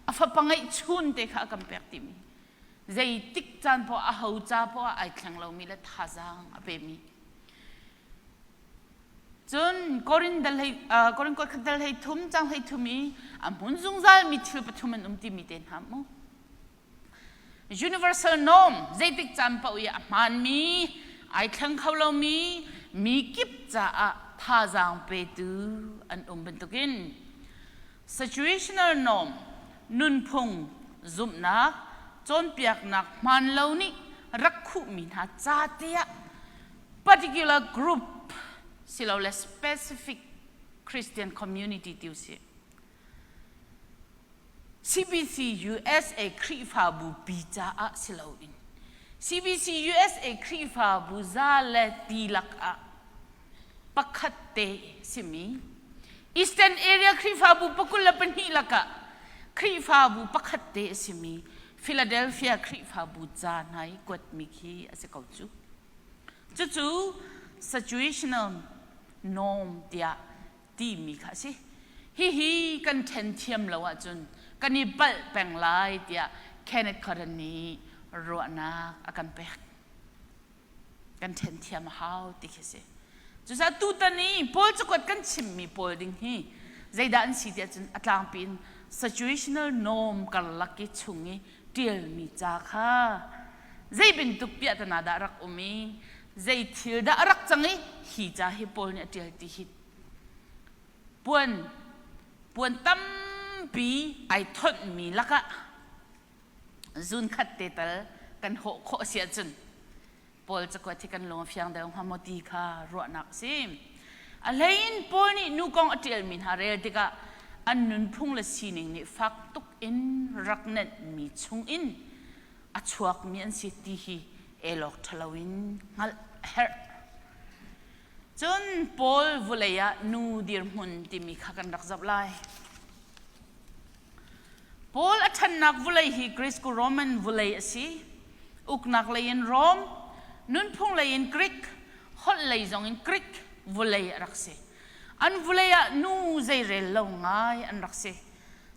a fapa ngeihchun te kha a kan pek timi zeitik caan poah aho ca poah ai thleng lomi le thazaang a pemi cun Korin dal hlei Korin kuat khat dal hlei thum cang hlei thum i a hmun zungzal mi thil pathum an um timi te hna mu universal norm zeitik caan paoh i a hmaanmi ai thleng kho lomi mi kip caah thazaang petu an um bantukin Situational norm, nunphung, zumhnak, cawnpiaknak hmaan lo nih rak khuhmi hna ca tiah particular group silole specific Christian community ti usih. CBC USA Khrihfabu pi caah si loin CBC USA Khrihfabu za le ti lakah pakhat te simi Eastern Area Khrihfabu pakul le pahnih lakah Khrihfabu pakhat te a simi Philadelphia Khrihfabu ca hna i kuatmi khi a si ko cu. Cucu situational norm tiah timi kha a si. Hihi kan ṭhen thiam lo ahcun kan i palh peng lai tiah Kenneth Cohen nih ruahnak a kan pek. Kan ṭhen thiam a hau ti khi a si. Cucaah tutan i Paul cakuat kan chimmi pawl ding hi zeidah an si tiah cun a tlangpi in situational norm karlak i chung i ṭialmi ca kha zei bantuk piahtana dah rak um i zei thil dah a rak cang i hi ca hi Paul nih a ṭial ti hi puan puan tampi ai thonhmi lakah. Zun khat te tal kan hawh khawh si ahcun Paul cakuat hi kan lung a fiang deuh hnga maw ti kha ruahnak a si. A hleiin Paul nih nu kong a ṭialmi hna rel tikah an nunphung le sining nih fak tuk in rak nenhmi chungin a chuakmi an si ti hi elawk ṭhalo in hngalh a herh. Cun Paul vulei ah nu dirhmun timi kha kan rak zoh lai. Paul a ṭhannak vulei hi Greco-Roman vulei a si. Uknak lei in Rom, nunphung lei in Greek, holh lei zong in Greek vulei a rak si. An vulei ah nu zeirel lo ngai an rak si.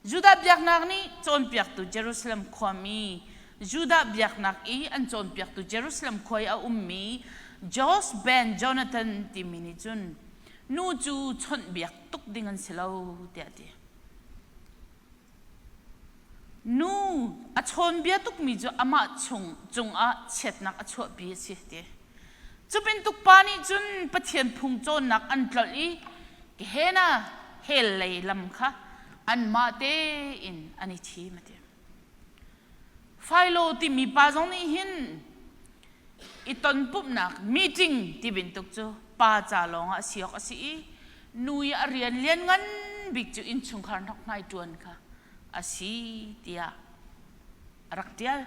Judah biaknak nih cawnpiaktu Jerusalem khuami Judah biaknak i an cawnpiaktu Jerusalem khua i a ummi Josh ben Jonathan timi nih cun nu cu chawnhbiak tuk ding an si lo tiah a ti. Nu a chawnbia tukmi cu amah chung cungah chiatnak a chuahpi a si ti. Cu bantuk pa nih cun Pathian phung cawnnak an tlolh i Gehenna hell lei lam kha anmah tein an i thim a ti. Philo timi pa zong nih hin i tonpumhnak meeting ti bantuk cu pa ca lawngah a si awk a si i nu i a rian lianngan bik cu innchungkhar hnokhnai ṭuan kha a si tiah a rak ṭial.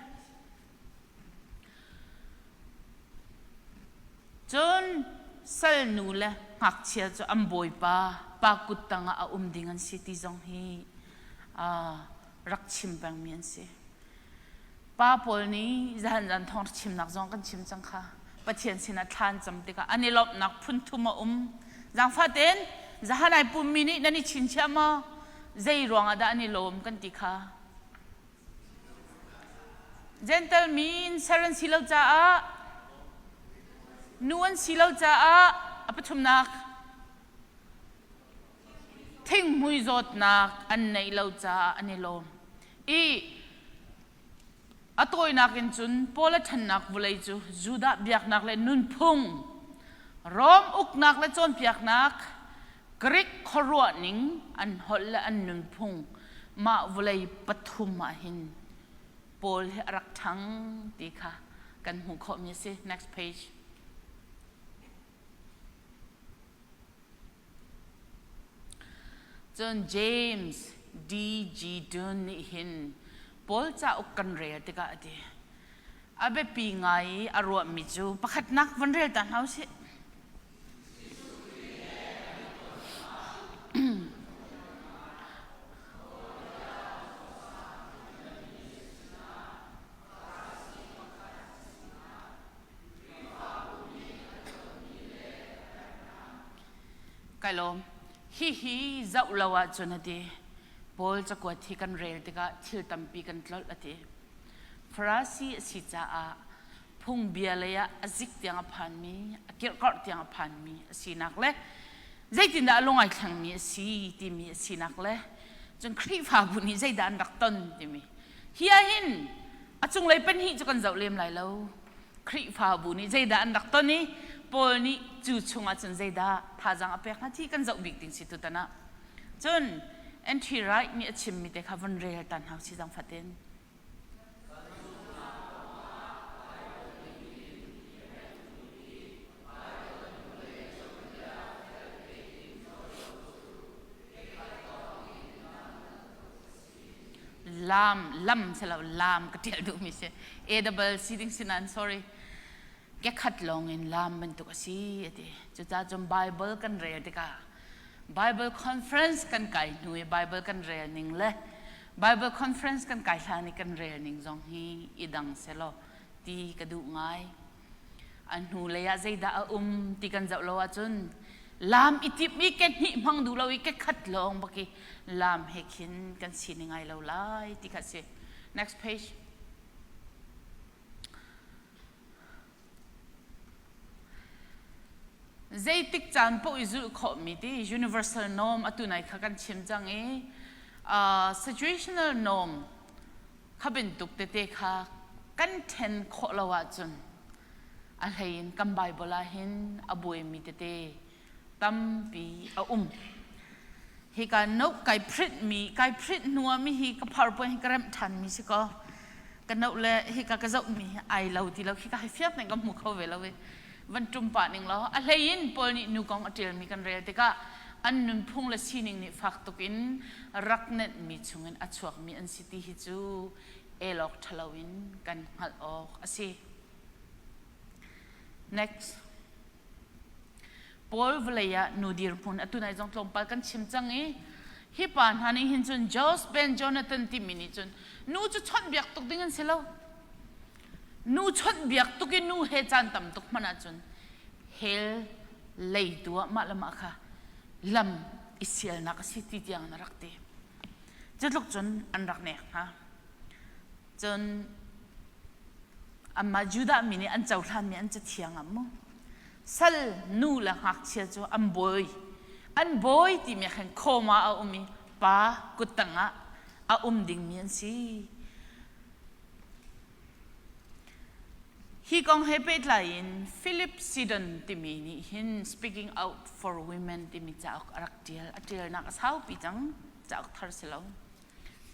Cun salnu le ngakchia cu an bawipa pa kut tangah a um ding an si ti zong hi rak chim pengmi an si. Pa pawl nih zahan zan thawng chimnak zong kan chim cang kha. Pathian sinah thla an cam tikah an i lawmhnak phun thum a um. Zaangfah tein zahan ai pummi nih nan i chinchiah maw? Zei ruangah dah an i lawm kan ti kha? Gentle min ser an si lo caah nu an si lo caah a pathumnak thinghmui zawtnak an neih lo caah an i lawm. I a tawinak in cun Paul a ṭhannak vawlei cu Judah biaknak le nunphung, Rom uknak le cawnpiaknak, Greek khuaruahning an holh le an nunphung mah vawlei pathum ah hin Paul hi a rak ṭhang ti kha kan hmuh khawhmi a si. Next page. Cun James D.G. Dunn nih hin Paul cauk kan rel tikah a ti. A biapi ngai i a ruahmi cu pakhatnak van rel ta hna usih. Kai lawm. Hihi zoh lo ahcun a ti. Paul cakuat hi kan rel tikah thil tampi kan tlolh a ti. Farasi a si caah phungbia lei ah a zik tiang a phanmi, a kirhkorh tiang a phanmi a sinak le zeitindah a lung ai thlengmi a si timi a sinak le cun Khrihfabu nih zeidah an rak ton timi hi ahhin a cunglei pahnih cu kan zoh lem lai lo. Khrihfabu nih zeidah an rak ton i Paul nih cu chungah cun zeidah thazaang a pek hna ti kan zoh bik ding si tutan ah. Cun N.T. Wright nih a chimmi te kha vun rel ta hna usih zaangfatin. Lam lam si lo lam ka ṭial duhmi si A double C ding si nain sorry ke khat lawng in lam bantuk a si a ti cucaah cun Bible kan rel tikah Bible conference kan kai hnu i Bible kan rel ning le Bible conference kan kai hlan i kan rel ning zong hi i dang selaw ti ka duh ngai A hnulei ah zeidah a um ti kan zoh lo ahcun lam i timh i ke hnih hmang duh lo i ke khat lawng bak i lam he khin kan sining ai lo lai ti kha si. Next page. Zeitik caan paoh i zulh khawhmi ti universal norm atu nai kha kan chim cang i uh, situational norm kha bantuk tete kha kan ṭhen khawh lo ahcun a hleiin kan Baibal ah hin a buaimi tete tampi a um. Hika note kai print mi kai print hnu ah mi hi ka PowerPoint hi ka remh ṭhanmi si ko. Ka noh le hika ka zohmi hi ai lo ti lo khika hi fiang tein ka hmu kho ve lo i van ṭum pah ning law a hlei in Paul nih nu kong a ṭialmi kan rel tikah an nunphung le sining nih fak tuk in rak nenhmi chungin a chuakmi an si ti hi cu el awk ṭhalo in kan hngalh awk a si. Next. Paul vawlei ah nu dirhmun atu nai zong tlawmpal kan chim cang i hi pa hna nih hin cun Josh Ben Jonathan timi nih cun nu cu chawnhbiak tuk ding an si lo. Nu chawnhbiak tuk i nu he caan tam tuk hmanh ahcun hell lei tu ah mah le mah kha lam i sialnak a si ti tiang na rak ti. Cutluk cun an rak nek hna. Cun anmah Judah mi nih an cohlanmi an cathiang ah mu sal nu le ngakchia cu an bawi an bawi timi khan khawma a um i pa kuttang ah a um dingmi an si. Hi kong he pehtlai in Philip Sidon timi nih hin Speaking Out for Women timi cauk a rak ṭial. A ṭialnak a saupi cang, cauk thar si lo.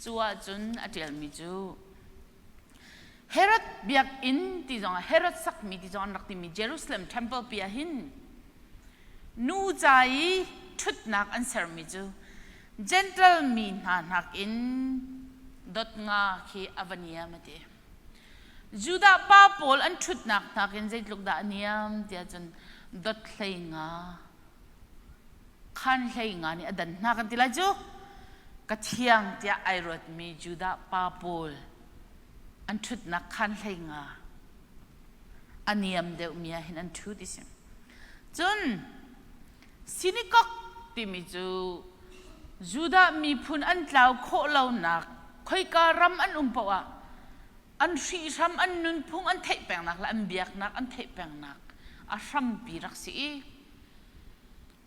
Cu ahcun a ṭialmi cu Herod biakinn ti zongah Herod sakmi ti zong an rak timi Jerusalem temple pi ah hin nu ca i ṭhutnak an sermi cu Gentle mi hna nakin dot nga khi a va niam a ti. Judah pa pawl an ṭhutnak nakin zeitluk dah a niam tiah cun dot hlei nga khan hlei nga nih a dan hna kan ti lai cu ka thiang tiah ai ruatmi Judah pa pawl an ṭhutnak khan hlei nga a niam deuhmi ah hin an ṭhu ti si. Cun Synagogue timi cu Judah miphun an tlau khawh lonak khoika ram an um paoh ah an hrihhram an nunphung an theih pengnak le an biaknak an theih pengnak a hrampi rak si i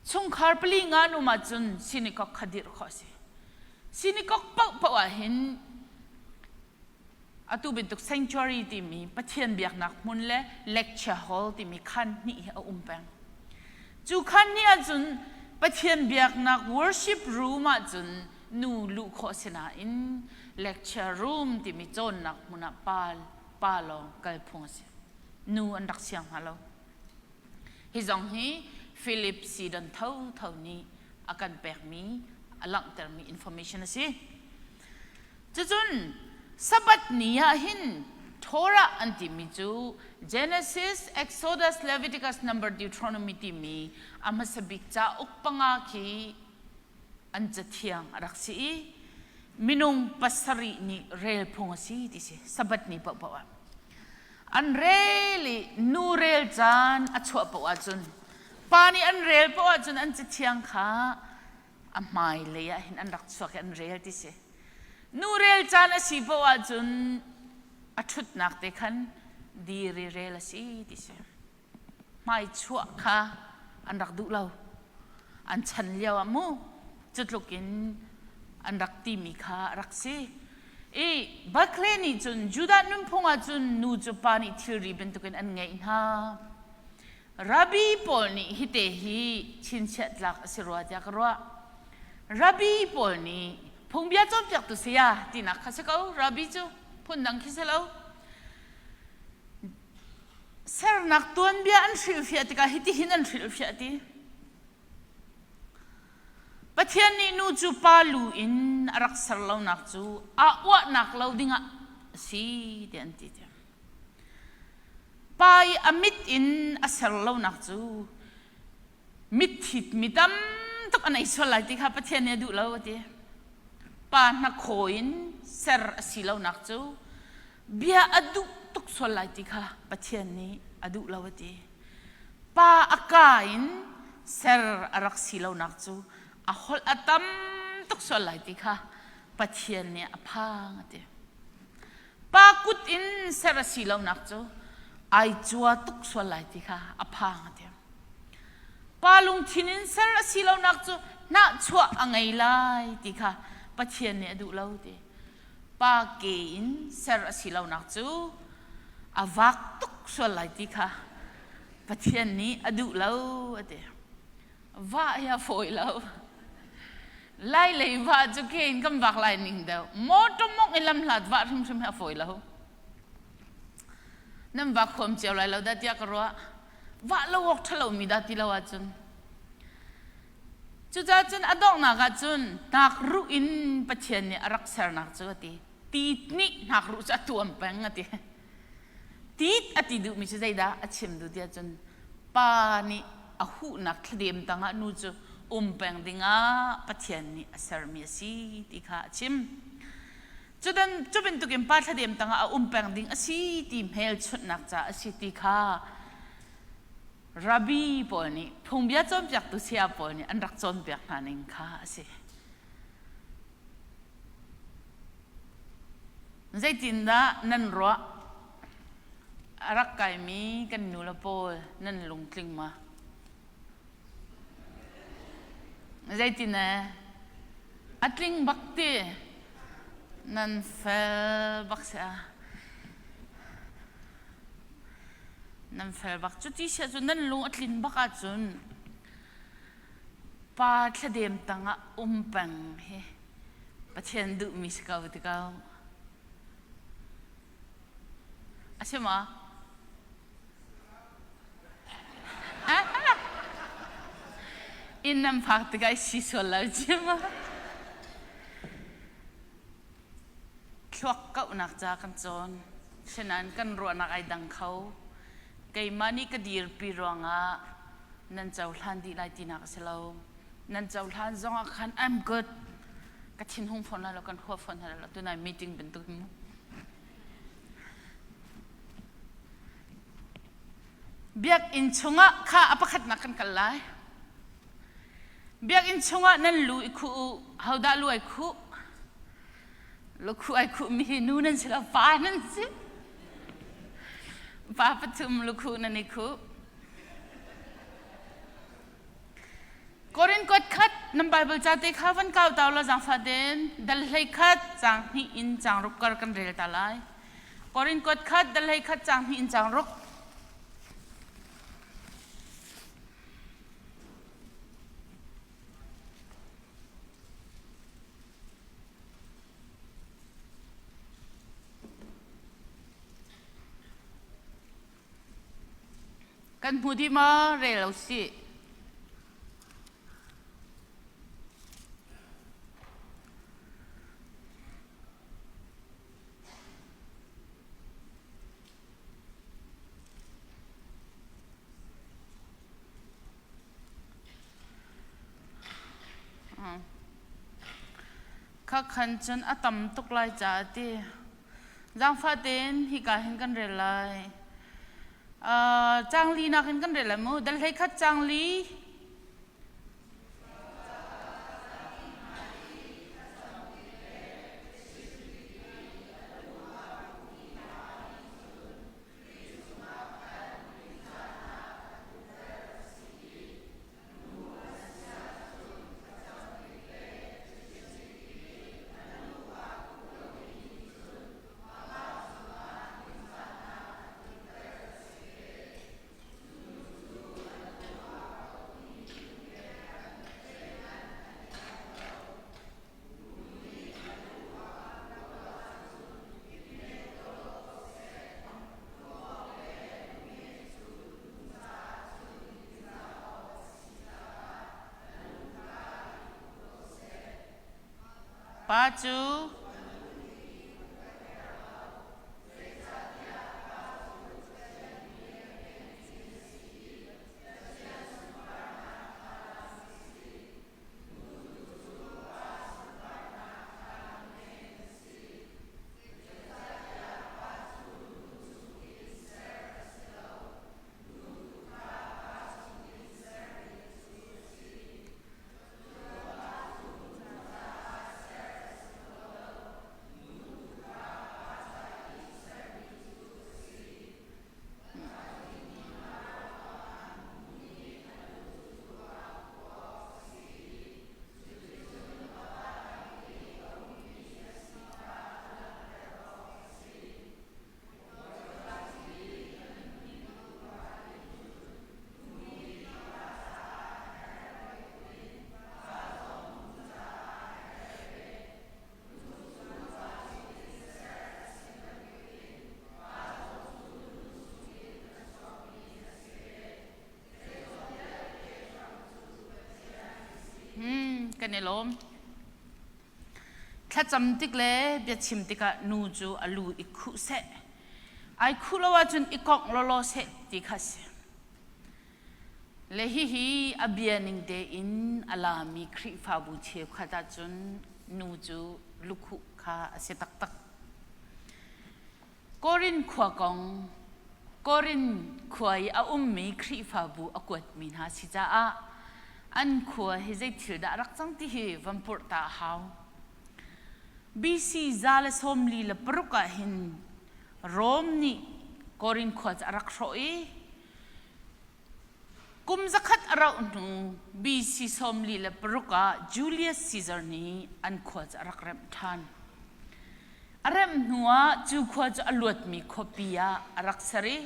chungkhar pali nga an um ahcun synagogue kha dirh khawh a si. Synagogue paohpaoh ah hin Atu bantuk sanctuary timi Pathian biaknak hmun le lecture hall timi khaan hnih hi a um peng. Cu khaan hnih ahcun Pathian biaknak worship room ahcun nu luh khawh si nain lecture room timi cawnnak hmun ah pa, pa lawng kal phung a si. Nu an rak siang hna lo. Hi zong hi Philip Sidon thotho nih a kan pekmi, a langhtermi information a si. Cucun Sabbath ni ah hin Torah an timi cu Genesis, Exodus, Leviticus, Number, Deuteronomy timi a hmasa bik cauk panga khi an cathiang a rak si i minung pasarih nih rel phung a si ti si Sabbath ni paohpaoh ah. An rel i nu rel caan a chuah paoh ahcun pa nih an rel paoh ahcun an cathiang kha a hmailei ah hin an rak chuak i an rel ti si. Nu rel caan a si paoh ahcun a ṭhutnak te khan dir i rel a si ti si. Hmai chuah kha an rak duh lo. An chan lio ah mu cutluk in an rak timi kha a rak si. I Barclay nih cun Judah nunphung ah cun nu cu pa nih thilri bantukin an ngeih hna. Rabbi pawl nih hite hi chinchiah tlak a si rua tiah ka ruah. Rabbi pawl nih phungbia cawnpiaktu saya tinak kha si ko. Rabbi cu phundang khi si lo. Sernak tuanbia an hrilhfiah tikah hitihin an hrilhfiah ti. Pathian nih nu cu pa lu in a rak ser lonak cu aa uahnak lo dingah a si tiah an ti. Pa i a mit in a ser lonak cu mitthit mi tam tuk an ei sual lai ti kha Pathian nih a duh lo a ti. Pa hnakhaw in ser a si lonak cu bia a duh tuk sual lai ti kha Pathian nih a duh lo a ti. Pa a ka in ser a rak si lonak cu a holh a tam tuk sual lai ti kha Pathian nih a phang a ti. Pa kut in ser a si lonak cu ai cua tuk sual lai ti kha a phang a ti. Pa lungthin in ser a si lonak cu hnahchuah a ngei lai ti kha Pathian nih a duh lo ti. Pa ke in ser a si lonak cu a vak tuk sual lai ti kha Pathian nih a duh lo a ti. Vah hi a fawi lo. Lai lei vah cu ke in kan vak lai ning deuh. Motor mongh i lamhlat vah hrimhrim hi a fawi lo. Nan va khuam cio lai lo dah tiah ka ruah. Vah lo awk ṭhalomi dah ti lo ahcun. Cucaah cun a donghnak ah cun hnakruh in Pathian nih a rak sernak cu a ti. Tit nih hnakruh cu a tuam peng a ti. Tit a ti duhmi cu zeidah a chim duh tiah cun pa nih a huhnak thladem tangah nu cu um peng dingah Pathian nih a sermi a si ti kha a chim. Cudan cu bantukin pa thladem tangah a um peng ding a si ti hmelchunhnak ca a si ti kha Rabbi pawl nih phungbia cawnpiaktu saya pawl nih an rak cawnpiak hna ning kha a si. Zeitindah nan ruah? A rak kaimi kan nule pawl nan lungtling ma? Zeitin ee? A tling bak ti. Nan fel bak si a. Nan fel bak. Cuti siah cun nan lung a tlin bak ahcun pa thladem tangah um peng hi Pathian duhmi si ko ti ko. A si maw? Inn nan phak tikah i si sual lo ci maw? Thluak kauhnak ca kan cawn. Sinain kan ruahnak ai dang kho. Keimah nih ka dirpi ruangah nan cohlan dih lai tinak a si lo. Nan cohlan zongah khan I'm good. Ka thinhung fawn lai lo, kan hua fawn hna lo. Tunai meeting bantuk mu. Biakinn chungah kha a pakhatnak kan kal lai. Biakinn chungah nan lu i khuh u. Hodah lu ai khuh? Lukhuh ai khuhmi hi nu nan si lo, pa nan si. Pa pathum lukhuh nan i khuh. Korin kuat khat nan Bible ca te kha van kau ta la zaangfah den dal hlei khat caang hnih in caang ruk kar kan rel ta lai. Korin kuat khat dal hlei khat caang hnih in caang ruk. Kan hmu dih maw? Rel lo sih. Khakhan cun a tam tuk lai caah a ti. Zaangfah tein hika hin kan rel lai. Uh, caang li nakin kan rel lai mu. Dal hlei khat caang li. Pa cu Kan i lawm. Thlacam tik le biachim tikah nu cu a lu i khuh seh. Ai khuh lo ahcun i kongh lawlaw seh ti kha si. Le hihi a bia ning tein a lami Khrihfabu cheukhat ahcun nu cu lukhuh kha a si taktak. Korin khua kong, Korin khua i a ummi Khrihfabu a kuatmi hna si caah an khua hi zei thil dah a rak cang ti hi van purh ta a hau. BC 146 ah hin Rom nih Korin khua cu a rak hrawh i kum zakhat a rauh hnu BC 46 ah Julius Caesar nih an khua cu a rak remh ṭhan. A remh hnuah cu khua cu a luatmi khuapi ah a rak ser i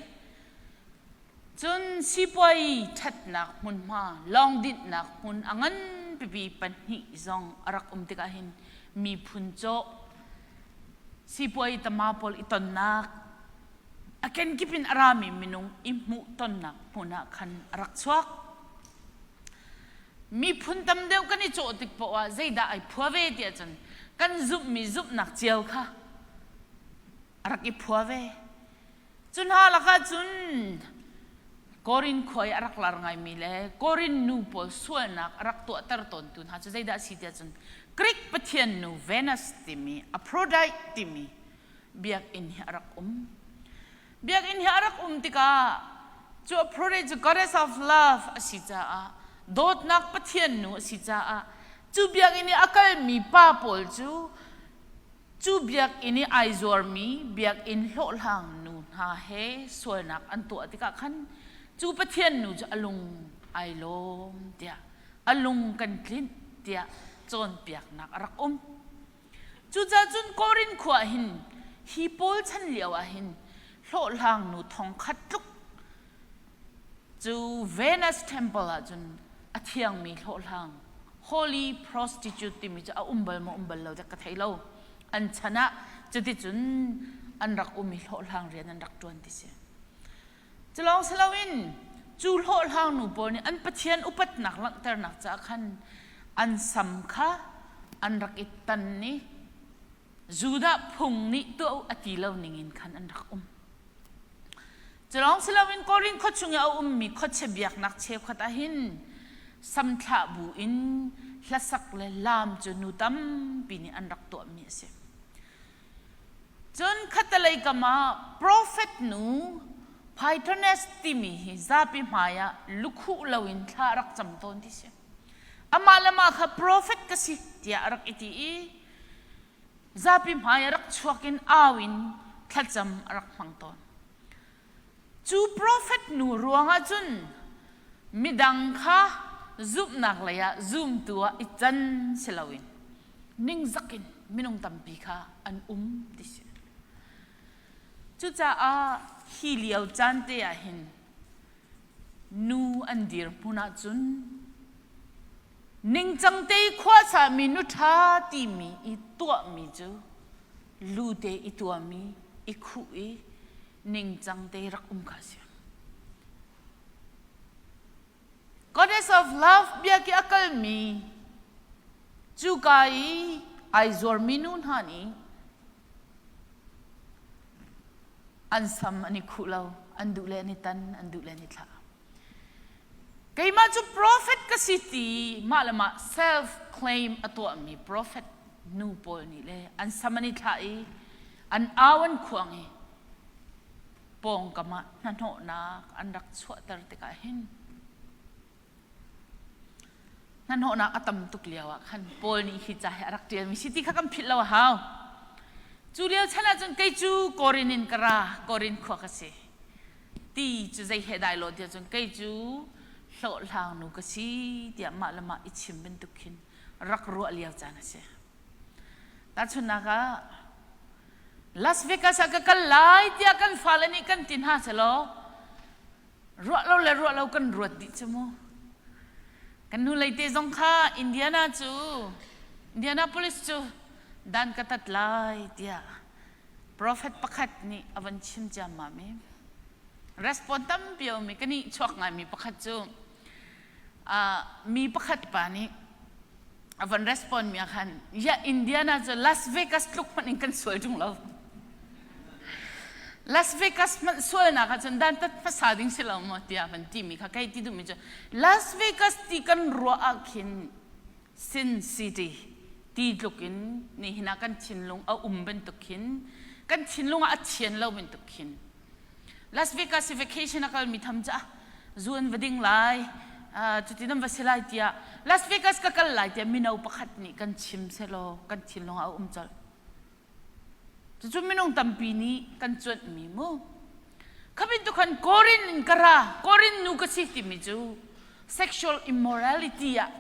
cun sipuai ṭhatnak hmunhma, lawng dinhnak hmun a ngan pipi pahnih zong a rak um tikah hin miphun cawh sipuai tama pawl i tonnak a kenkip in a rami minung i hmuh tonnak hmun ah khan a rak chuak. Miphun tam deuh kan i cawh tik paoh ah zeidah ai phua ve tiah cun kan zumhmi zumhnak cio kha a rak i phua ve. Cu hna lakah cun Korin khua i a rak lar ngaimi le Korin nu pawl sualnak a rak tuahter tawntu hna cu zeidah a si tiah cun Greek pathian nu Venus timi Aphrodite timi biakinn hi a rak um. Biakinn hi a rak um tikah cu Aphrodite cu goddess of love a si caah dawtnak pathian nu a si caah cu biakinn i a kalmi pa pawl cu cu biakinn i ai zuarmi biakinn hlawhhlang nu hna he sualnak an tuah tikah khan cu pathian nu cu a lung ai lawm tiah a lung kan tlinh tiah cawnpiaknak a rak um. Cucaah cun Korin khua ah hin hi Paul chan lio ah hin hlawhhlang nu thongkhat tluk cu Venus Temple ah cun a thiangmi hlawhhlang holy prostitute timi cu a um bal maw um bal lo dek ka thei lo. An chan ah cuticun an rak um i hlawhhlang rian an rak ṭuan ti si. Culawng si loin cu hlawhhlang nu pawl nih an Pathian upatnak langhternak caah khan an sam kha an rak i tan i Judah phung nih tuah u a ti lo ningin khan an rak um. Culawng si loin Korin khua chung i a ummi khuachia biaknak cheukhat ah hin samthlah bu in hlasak le laam cu nu tampi nih an rak tuahmi a si. Cun khattelei kam ah profet nu Pythoness timi hi zapi hmaiah lukhuh loin thla a rak cam tawn ti si. Amah le mah kha profet ka si tiah a rak i ti i zapi hmai a rak chuak in au in thlacam a rak hmang tawn. Cu profet nu ruangah cun midang kha zumhnak lei ah zumtu ah i can si loin ningzak in minung tampi kha an um ti si. Cucaah hi lio caan te ah hin nu an dirhmun ahcun ningcang te i khuasami nu ṭha timi i tuahmi cu lute i tuahmi i khuh i ningcang te rak um kha a si. Goddess of Love biaki a kalmi cuka i ai zuarmi nu hna nih an sam an i khuh lo, an duh le an i tan, an duh le an i thlah. Keimah cu prophet ka si ti mah le mah self claim a tuahmi prophet nu pawl nih le an sam an i thlah i an au an khuang i pawngkam ah hnahnawhnak an rak chuahter tikah hin hnahnawhnak a tam tuk lio ah khan Paul nih hi ca hi a rak ṭialmi si ti kha kan philh lo a hau. Cu lio chan ahcun kei cu Korin in ka ra, Korin khua ka si. Ti cu zei he dai lo tiah cun kei cu hlawhhlang nu ka si tiah mah le mah i chim bantuk khin rak ruah lio caan a si. Tahchunhnak ah Las Vegas ah ka kal lai tiah kan fale nih kan ti hna selaw ruah lo le ruah lo kan ruat dih cu mu. Kan nu lei te zong kha Indiana cu Indianapolis cu dan ka tat lai tiah prophet pakhat nih a van chim ciammam i respond tampi a um i ka nih chuak ngaimi pakhat cu mi pakhat pa nih. A van respond mi ah khan, ya Indiana cu Las Vegas tluk hmanh in kan sual ṭung lo. Las Vegas hmanh sualnak ah cun dantat hmasa ding si lo maw tiah van timi kha kei ti duhmi cu Las Vegas ti kan ruah ah khin Sin City ti tluk in nihin ah kan thinlung a um bantuk khin kan thinlung ah a thian lo bantuk khin Las Vegas i vacation a kalmi tham cu zu an va ding lai cuti nan va si lai tiah Las Vegas ka kal lai tiah mino pakhat nih kan chim selaw kan thinlung ah a um colh. Cucu minung tampi nih kan cuanhmi mu. Kha bantuk khan Korin in ka ra, Korin nu ka si timi cu sexual immorality ah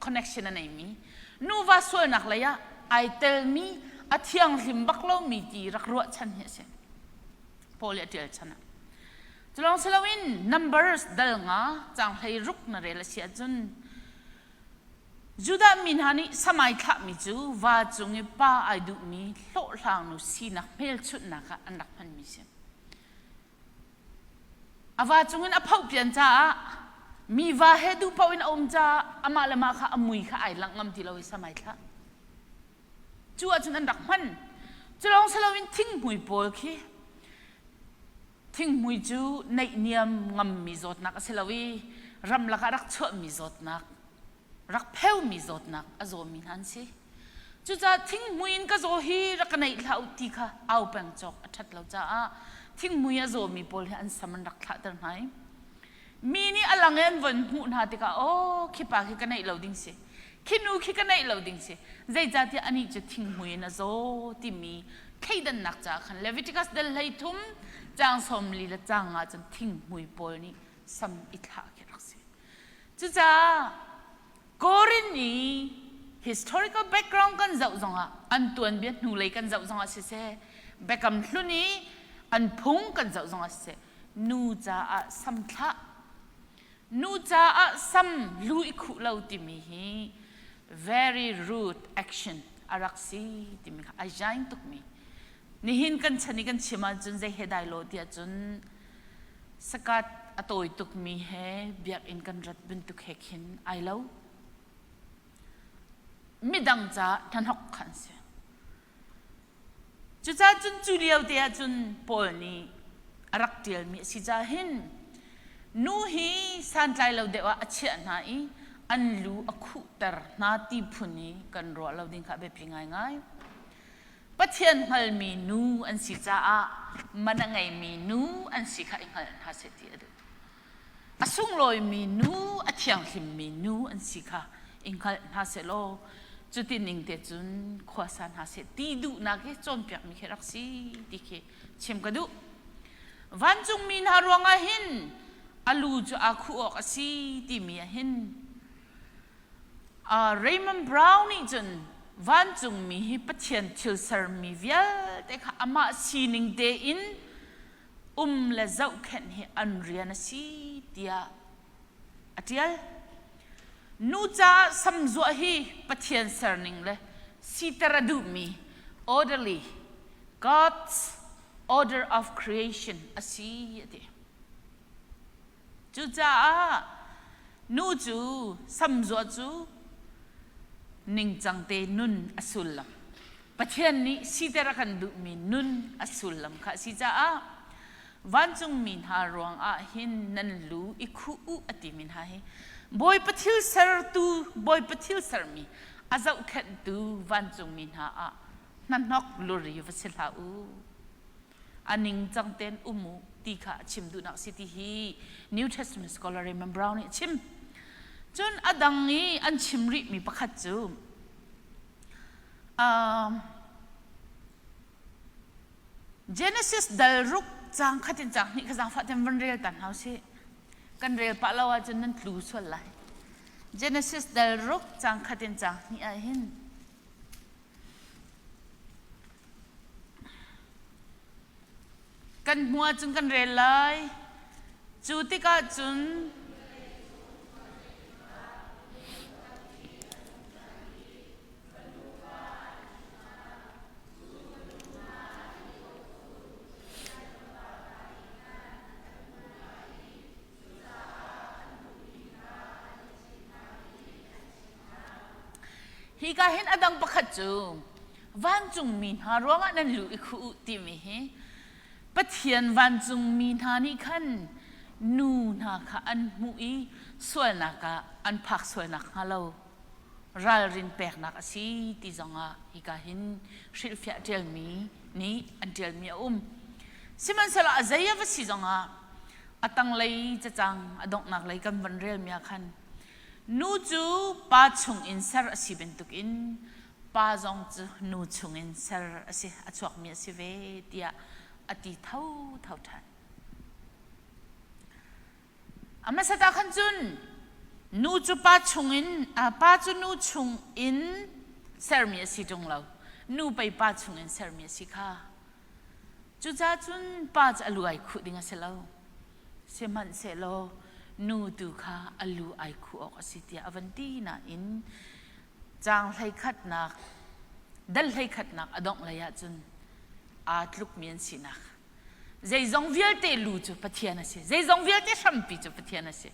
connection a neimi, nuva sualnak lei ah ai telmi, a thianghlim bak lomi ti rak ruahchan hi a si. Paul nih a ṭial chan ah. Culawng si loin Numbers dal nga caang hlei ruk na rel a si ahcun Judah mi hna nih samai thlahmi cu va cung i pa ai duhmi hlawhhlangnu sinak hmelchunhnak ah an rak hmanmi a si. A va cungin a phohpian caah mi va he duh paoh in a um caah amah le mah kha a mui kha ai langh ngam ti lo i samai thlah. Cu ahcun an rak hman. Cu lawng si loin thinghmui pawl khi Thinghmui cu naihniam ngammi zawtnak a si lo i ramlak ah rak chuahmi zawtnak, rak pheumi zawtnak a zawmi hna an si. Cucaah thinghmui in ka zaw hi rak ka neih hlah u ti kha au peng cawk a ṭhat lo caah thinghmui a zawmi pawl hi an sam an rak thlahter hna i mi nih a lang i an von hmuh hna tikah aw khi pa khi ka neih lo ding si khi nu khi ka neih lo ding si zeicahtiah anih cu thinghmui in a zaw timi thleidannak caah khan Leviticus dal 13 caang 40 le caang ah cun thinghmui pawl nih sam i thlah khi rak si cucaah Korin i historical background kan zoh zongah an tuanbia hnulei kan zoh zongah siseh biakam hlun i an phung kan zoh zongah siseh nu caah sam thlah nu caah sam lu i khuh lo timi hi very rude action a rak si timi kha ai jain tukmi nihin kan chan i kan chim ahcun zei he dai lo tiah cun sakat a tawi tukmi he biakinn kan rat bantuk he khin ai lo midang ca hnahnok khan si Cucaah cun cu lio te ah cun Paul nih a rak ṭialmi a si caah hin nu hi santlai lo deuh ah a chiah hna i an lu a khuhter hna ti phun i kan ruah lo ding kha a biapi ngaingai. Pathian hngalmi nu an si caah man a ngeimi nu an si kha i hngal hna seh ti a duh. A sunglawimi nu, a thianghlimmi nu an si kha i hngalh hna sehlaw cuti ning te cun khua sa hna seh ti duhnak hi cawnpiakmi khi rak si ti khi chim ka duh. Vancungmi hna ruangah hin a lu cu aa khuh awk a si timi ah hin uh, Raymond Brown nih cun vancungmi hi Pathian thil sermi vialte kha amah sining tein um le zohkhenh hi an rian a si tiah a ṭial. Nu caah samzuah hi Pathian serning le siter a duhmi orderly God's order of creation a si a ti. Cucaah nu cu samzuah cu ningcang te nun a sullam. Pathian nih siter a kan duhmi nun a sullam kha a si caah vancungmi hna ruangah hin nan lu i khuh u a timi hna hi Bawipa thil sertu Bawipa thil sermi a zohkhenhtu vancungmi hna ah hnahnok luri va si hlah u. A ningcang tein um u ti kha a chim duhnak si ti hi New Testament scholar Raymond Brown nih a chim. Cun a dang i an chim rihmi pakhat cu Um, Genesis dal ruk caang khat in caang hnih kha zaangfah ten van rel ta hna usih. Kan rel pah lo ahcun nan tlu sual lai. Genesis dal ruk caang khat in caang hnih ah hin Kan hmuh ahcun kan rel lai. Cu tikah cun Hika hin a dang pakhat cu vancungmi hna ruangah nan lu i khuh u timi hi Pathian vancungmi hna nih khan nu hna kha an hmuh i sualnak ah an phak sualnak hnga lo ralrin peknak a si ti zongah hika hin hrilhfiah ṭialmi nih an ṭialmi a um. Sihmanhsehlaw a zei a va si zongah a tanglei cacang a donghnak lei kan von relmi ah khan nu cu pa chungin ser a si bantukin pa zong cu nu chungin ser a si a chuakmi a si ve tiah a ti thotho ṭhan. A hmasat ah khan cun nu cu pa chungin pa cu nu chungin sermi a si ṭung lo. Nu pei pa chungin sermi a si kha. Cucaah cun pa cu a lu ai khuh ding a si lo. Sihmanhsehlaw nu tu kha a lu ai khuh awk a si tiah a van ti nain caang hleikhatnak dal hleikhatnak a dongh lei ahcun aa tlukmi an sinak zeizong vialte lu cu Pathian a si zeizong vialte hrampi cu Pathian a si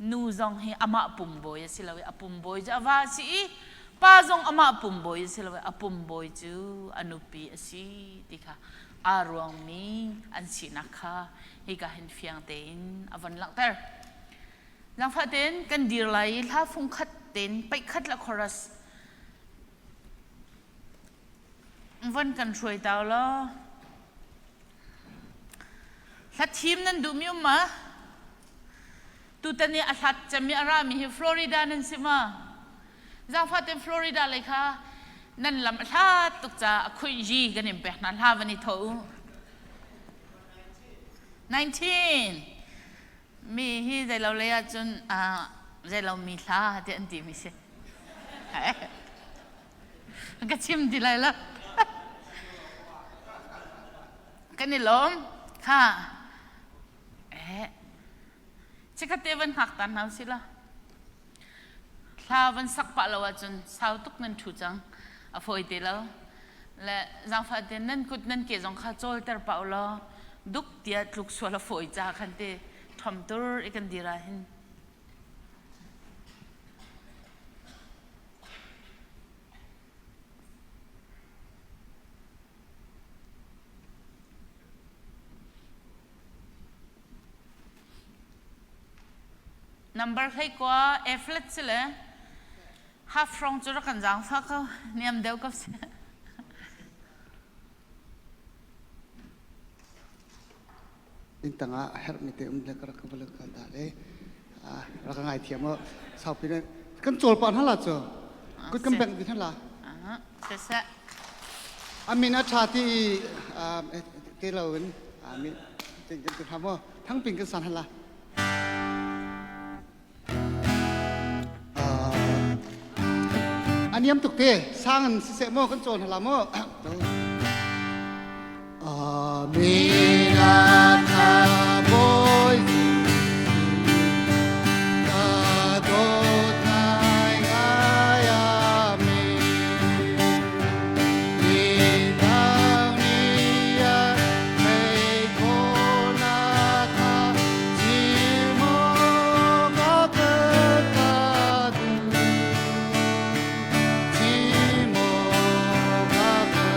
nu zong hi amah pum bawi a si lo i a pum bawi cu a va a si i pa zong amah pum bawi a si lo i a pum bawi cu a nupi a si ti kha aa ruangmi an sinak kha hika hin fiang tein a von langhter. Zaangfah tein kan dir lai i hla fung khat tein paih khat le chorus von kan hruai ta law hla thim nan duhmi um ma? Tutan i a hlat cem i a rami hi Florida nan si ma? Zaangfah tein Florida lei kha nan lam a hlat tuk caah a khuih yi kan in pek hna hla van i tho u. 19 Mi hi zeilo lei ahcun zeilo mi hla ti an timi si. Ka chim ti lai lo. Kan i lawm. Kha. Eh. Chikkhat te van hngak ta hna usih law. Thla van sak pah lo ahcun sau tuk nan ṭhu cang. A fawi te lo. Le zaangfah tein nan kut nan ke zong kha cawlter pah u law duk tiah tluk sual a fawi ca khan te ṭhom tur i kan dir ah hin. Number 11 A flat si le half rong cu rak kan zaangfah ko niam deuh ko si. In tangah herhmi te um le ka rak ka va ka da le rak ka ngai thiam o saupi ne kan chawl pa hna la cu kut kan bengh ding hna la siseh amin a tha ti te lo in amin ting kan ti mo thangping kan san hala aniam tuk te sang in siseh mo kan chawl hala mo Amin a tha bawi ka dawt ngai ngai amen ni dang ni ah thei khawhnak kha chim awk a ka duh chim awk a ka.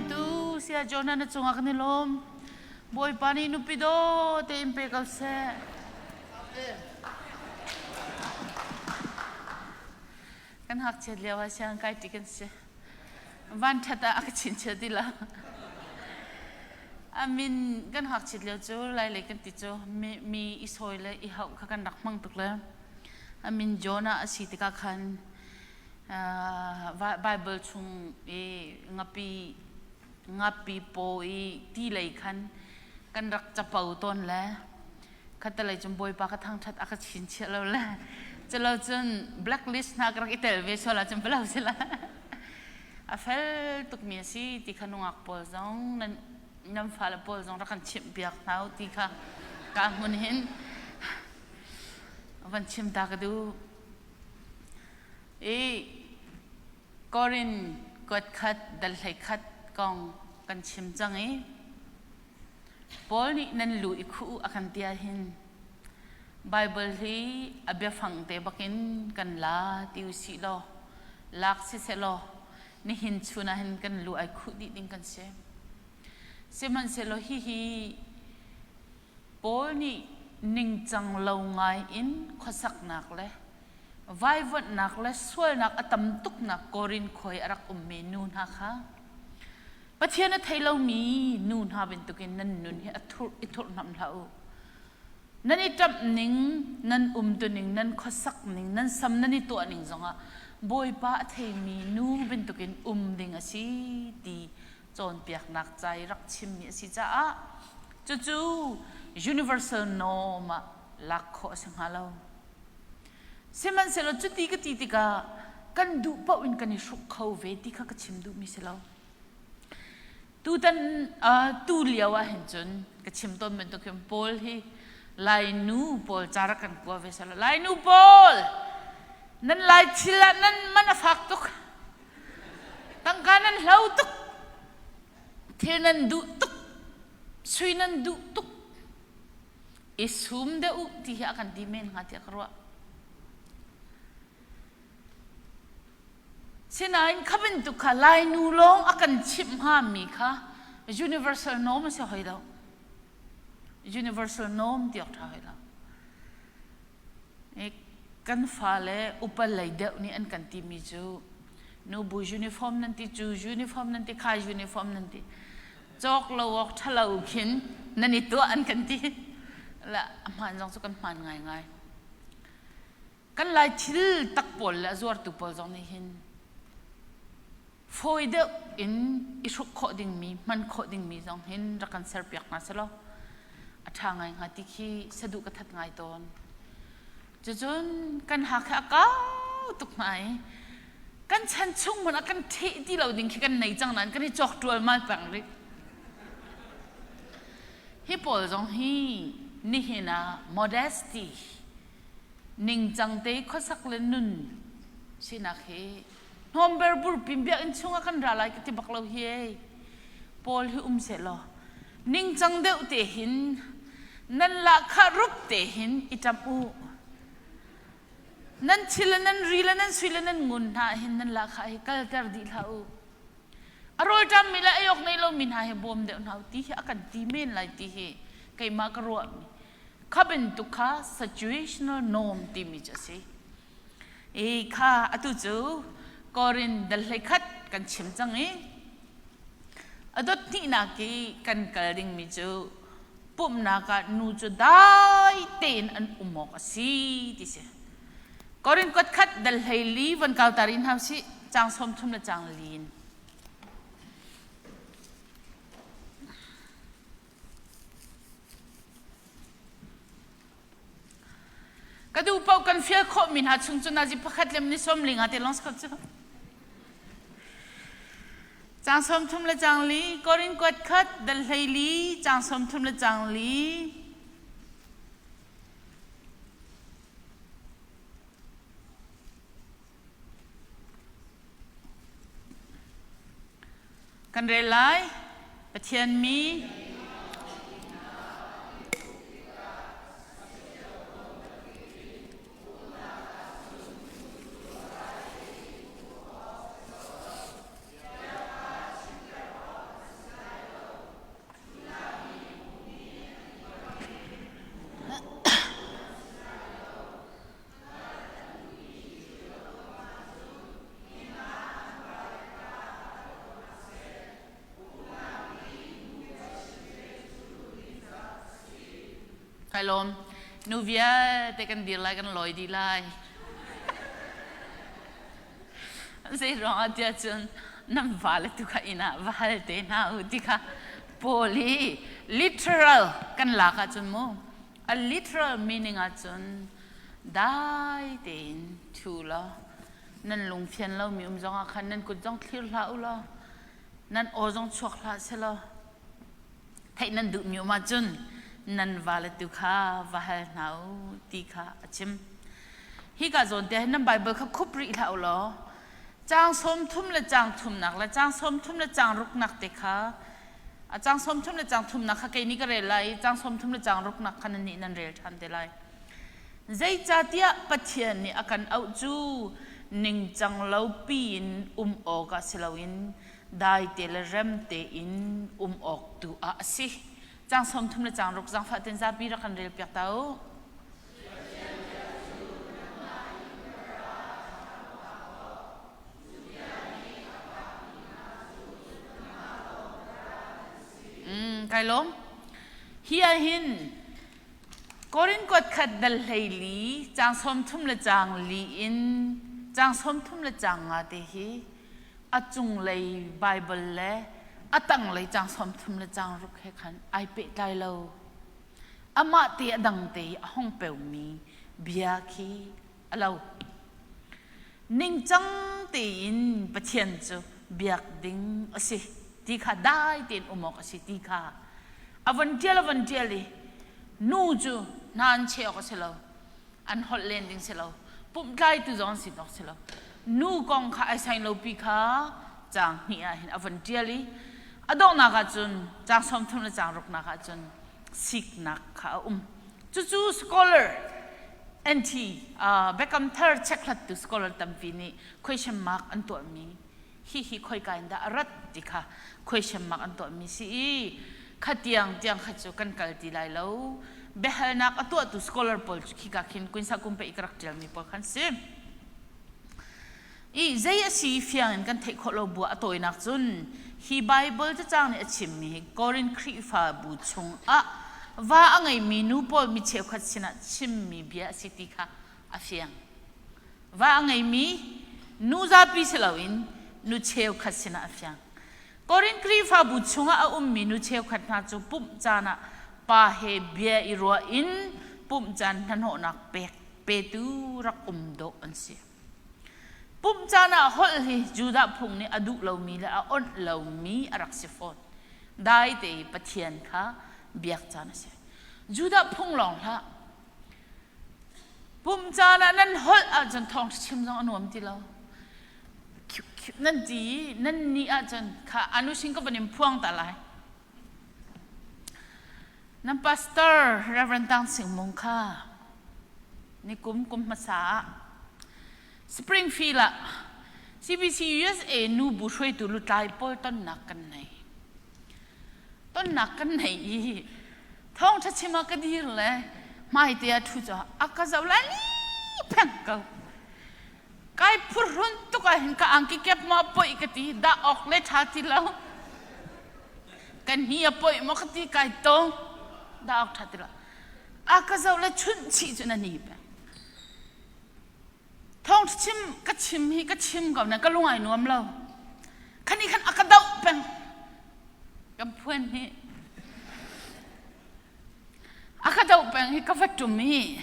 hruaitu Saya Jonah na cungah kan i lawm. Bawipa nih nupi daw tein pe ko seh. Kan ngakchiat lio ah siang kai ṭi kan si. Van ṭhat ah a ka chinchiah ti lo. A min kan ngakchiat lio cu Lailei kan ti cu mi, mi i sawi le i hauh kha kan rak hmang tuk le a min Jonah a si tikah khan Bible chung i ngapi ngapi paw i ti lei khan kan rak capo tawn le khatalei cun Bawipa ka thangṭhat a ka chinchiah lo le culo cun blacklist hna ka rak i tel ve sual ahcun balo sila a fel tukmi a si ti kha nungak pawl zong nan nan fale pawl zong rak kan chimh piak hna u ti kha ka hmun hin van chim ta ka duh. I Korin kuat khat dal 11 kong kan chim cang i Paul nih nan lu i khuh u a kan ti ahhin Bible hi a biafang te bakin kan la ti u sih law lak siseh law nihin chun ah hin kan lu ai khuh dih ding kan si. Sihmanhsehlaw hihi Paul nih ningcang lo ngai in khuasaknak le vaivuanhnak le sualnak a tam tuknak Korin khua i a rak ummi nu hna kha Pathian a thei lomi nu hna bantukin nan nun hi a thurh i thurhhnamh hlah u. Nan i ṭamh ning, nan umtuning, nan khuasak ning, nan sam nan i tuah ning zongah Bawipa a theimi nu bantukin um ding a si ti cawnpiaknak ca i rak chimmi a si caah cucu universal norm ah lak khawh a si hnga lo. Sihmanhsehlaw cuti ka ti tikah kan duh paoh in kan i hruk kho ve ti kha ka chim duhmi si lo. Tutan uh, tu lio ah hin cun ka chim tawn bantuk hin Paul hi Lainu pawl ca rak kan kua ve selaw Lainu pawl nan lai thil ah nan man a fak tuk Tangka nan hlo tuk. Thil nan duh tuk. Sui nan duh tuk. I sum deuh u ti hi a kan ti men hnga tiah ka ruah. Sinain kha bantuk kha Lainu lawng a kan chimh hngami kha universal norm a si hoi lo. Universal norm ti awk ṭha hoi lo. Kan fale upa lei deuh nih an kan timi cu nubu uniform nan ti cu uniform nan ti kha uniform nan ti cawk lo awk ṭhalo khin nan i tuah an kan ti. La a hmaan zong cu kan hmaan ngaingai. Kan lai thil tak pawl le a zuartu pawl zong nih hin fawi deuh in i hruk khawh dingmi hman khawh dingmi zong hin rak kan serpiak hna selaw a ṭha ngai hnga ti khi saduh ka that ngai tawn. Cucun kan hak hi a kau tuk hna i kan chan chung hmanh ah kan ṭheh ti lo ding khi kan nei cang nain kan i cawk ṭualmal peng rih. Hi pawl zong hi nihin ah modesty ningcang te khuasak le nun sinak hi hnawmber burpin biakinn chungah kan ra lai ka ti bak lo hi ei. Paul hi um seh law ningcang deuh te hin nan lahkhah rup te hin i ṭamh u. Nan thil le nan ri le nan sui le nan ngun hna hin nan lahkhah hi kalter dih hlah u. A rawlṭammi le ei awk nei lomi hna hi bawm deuh hna u ti hi a kan ti men lai ti hi keimah ka ruahmi. Kha bantuk kha situational norm timi cu a si. I kha atu cu Korin dal 11 kan chim cang i a dot hnihnak i kan kal dingmi cu pumhnak ah nu cu dai tein an um awk a si ti si. Korin kuat khat dal 14 von kau ta rih hna usih caang 30 le caang lin. Ka duh paoh kan fial khawhmi hna chung cu nazi pakhat le ni 50 te lawng si kho cu. Caang 30 le caang li, Korin kuat khat, dal 14, caang 30 le caang li. Kan rel lai. Pathian mi Kai lawm. Nu vialte kan dir lai, kan lawi dih lai. Zei ruangah tiah cun nan vale tu kha inn ah va hal te hna u ti kha Paul hi literal kan lak ahcun mu a literal meaning ahcun dai tein thu law nan lungfian lomi um zongah khan nan kut zong thlir hlah u law nan aw zong chuak hlah selaw theih nan duhmi um ahcun nan vale tu kha va hal hna u ti kha a chim. Hika zawn te hin nan Bible kha khup rih hlah u law caang sawm thum le caang thumnak le caang sawm thum le caang ruknak te kha a caang sawm thum le caang thumnak kha kei nih ka rel lai i caang sawm thum le caang ruknak kha nan nih nan rel ṭhan te lai. Zeicahtiah Pathian nih a kan auh cu ningcang lo piin um awkah si loin daite le rem tein um awk tu ah a si. Caang sawm thum le caang ruk zaangfah ten zapi rak kan rel piak ta u. Kai lawm. Hi ah hin Korin kuat khat dal hlei li caang sawm thum le caang li in caang sawm thum le caang nga te hi a cunglei Baibal le a tanglei caang sawm thum le caang ruk he khan ai pehtlai lo. Amah te a dang te i a hong peumi bia khi a lo. Ningcang tein Pathian cu biak ding a si ti kha dai tein um awk a si ti kha a von ṭial a von ṭial i nu cu hna an cheh awk a si lo an holh len ding si lo pumhtlaitu zong an si awk si lo nu kong kha ai saing lopi kha caang hnih ah hin a von ṭial i a donghnak ah cun caang sawm thum le caang ruknak ah cun siknak kha a um cucu scholar NT Biakam Thar chekhlattu scholar tampi nih question mark an tuahmi hihi khoika in dah a rat ti kha question mark an tuahmi si i kha tiang tiang kha cu kan kal ti lai lo biahalnak a tuahtu scholar pawl cu khika khin kunsa kumpe i ka rak ṭialmi pawl khan si i zei a si fiang in kan theih khawh lo bu a tawinak cun hi Bible cacang nih a chimmi hi Korin Khrihfabu chungah va a ngeimi nu pawl mi cheukhat sinah chimmi bia a si ti kha a fiang. Va a ngeimi nu zapi si loin nu cheukhat sinah a fiang. Korin Khrihfabu chungah a ummi nu cheukhat hna cu pumh caan ah pa he bia i ruah in pumh caan hnahnawhnak pek petu rak um dawh an si. Pumh caan ah holh hi Judah phung nih a duh lomi le a onh lomi a rak si fawn. Dai te i Pathian kha biak caan a si. Judah phung lawng hlah. Pumh caan ah nan holh ahcun thawngṭha chim zong a nuam ti lo. Nan ti i nan nih ahcun kha anu sin ka van in phuang ta lai. Nan pastor Reverend Tang Sing Mung kha nikum kum hmasa ah Springfield ah CBC USA nu bu hruaitu lutlai pawl tonnak kan nei. Tonnak kan nei i thawngṭha chim ah ka dir le hmaite ah ṭhu cu a ka zoh lai ni pheng ko. Kai phurhrun tuk ah hin ka angki kep maw poih ka ti dah awk le ṭha ti lo. Kan hi a poih maw ka ti kai tong dah awk ṭha ti lo. A ka zoh le chunh chih cu na ni peng. Thawng chim ka chim hi ka chim ko na ka lung ai nuam lo. Khani khan a ka doh peng. Kan phuan hi a ka doh peng hi ka va ṭum i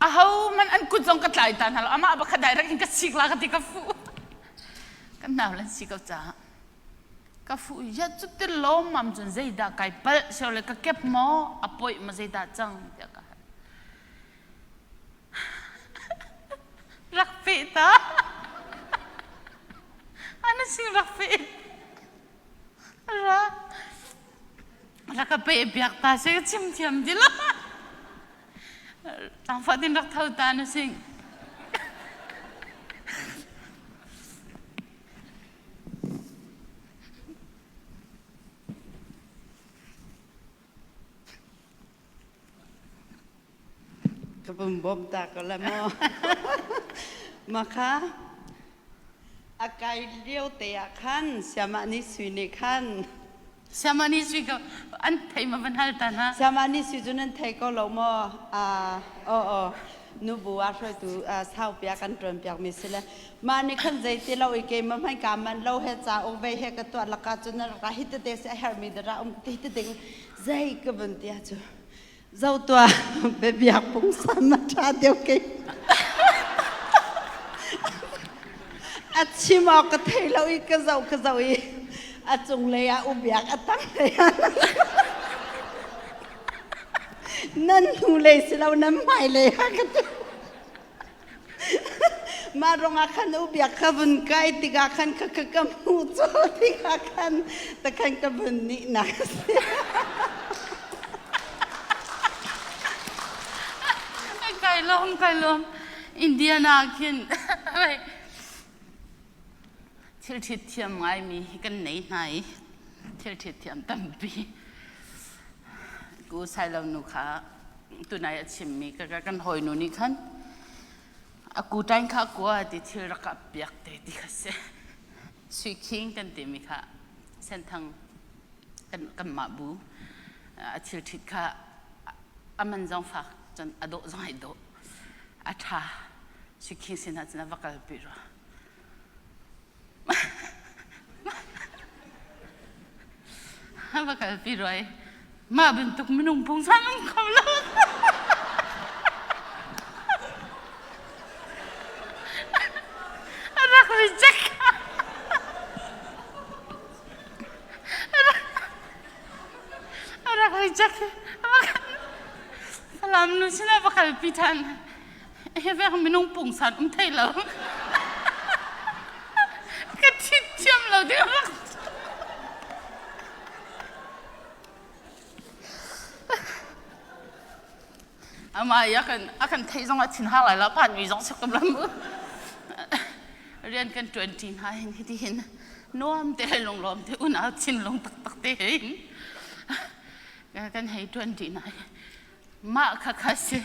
aho man an kut zong ka tlai ta hna lo amah ba kha direct in ka sik la ka ti ka fuh kan nau lan si ko caah ka fuh ya cu ti lawmmam cun zeidah kai palh sio le ka kep maw a poih maw zeidah cang tiah ka hal rak peh ta ana sing rak peh ra rak ka peh biak ta se ka chim thiam ti lo tangfa tin rak tho ta na sing Ka vun bawm ta ko la maw. Mah kha a kai lio te ah khan siamah ni sui nih khan. Siamani sui ko an thei ma van hal ta na. Siamani sui cu nan thei ko lo maw? Ah, oh oh. Nubu ah hruaitu sau pia kan tuan piak mi si le mah nih khan zei ti lo i ke ma hmai ka man lo he ca uk ve he ka tuah laka cu na ra hi tete se a herh mi dara um ti te ding zei ka vun tia cu zo tua be biak pungsan ma tha deuh ke a chim awk ka thei lo i ka zoh ka zoh i a cunglei ah ubiak a tanglei ah nan hnulei si lo nan hmailei ah ka ti mah rongah khan ubiak kha vun kai tikah khan ka ka ka hmuh caw tikah khan takhan ka vun nih nak a si Kai lawm kai lawm Indiana khin thil ṭhit thiam ngaimi hi kan nei hna i thil ṭhit thiam tampi ku sailo nu kha tunai a chimmi ka kan hawinu nih khan a ku tain kha kua ti thil rak ap piak te ti kha si sui king kan timi kha senthang kan kanmah bu a thil ṭhit kha a man zong fak cun a dawh zong ai dawh a ṭha sui king sinah cun a va kalpi rua A va kalpi rua i mah bantuk minung pungsan um kho lo. A rak reject. A rak reject. Falam nu sinah va kalpi ṭhan. Hi vek minung pungsan um thei lo. Ka thit thiam lo ding rak. Ama i a kan a kan theih zong ah thin har lai lo phan mi zong suk kam lam u. Rian kan ṭuan ṭi hna hin hiti hin nuam te le lunglawm te unau thinlung taktak te hin kan hei ṭuan ṭi hna. Mah kha kha si.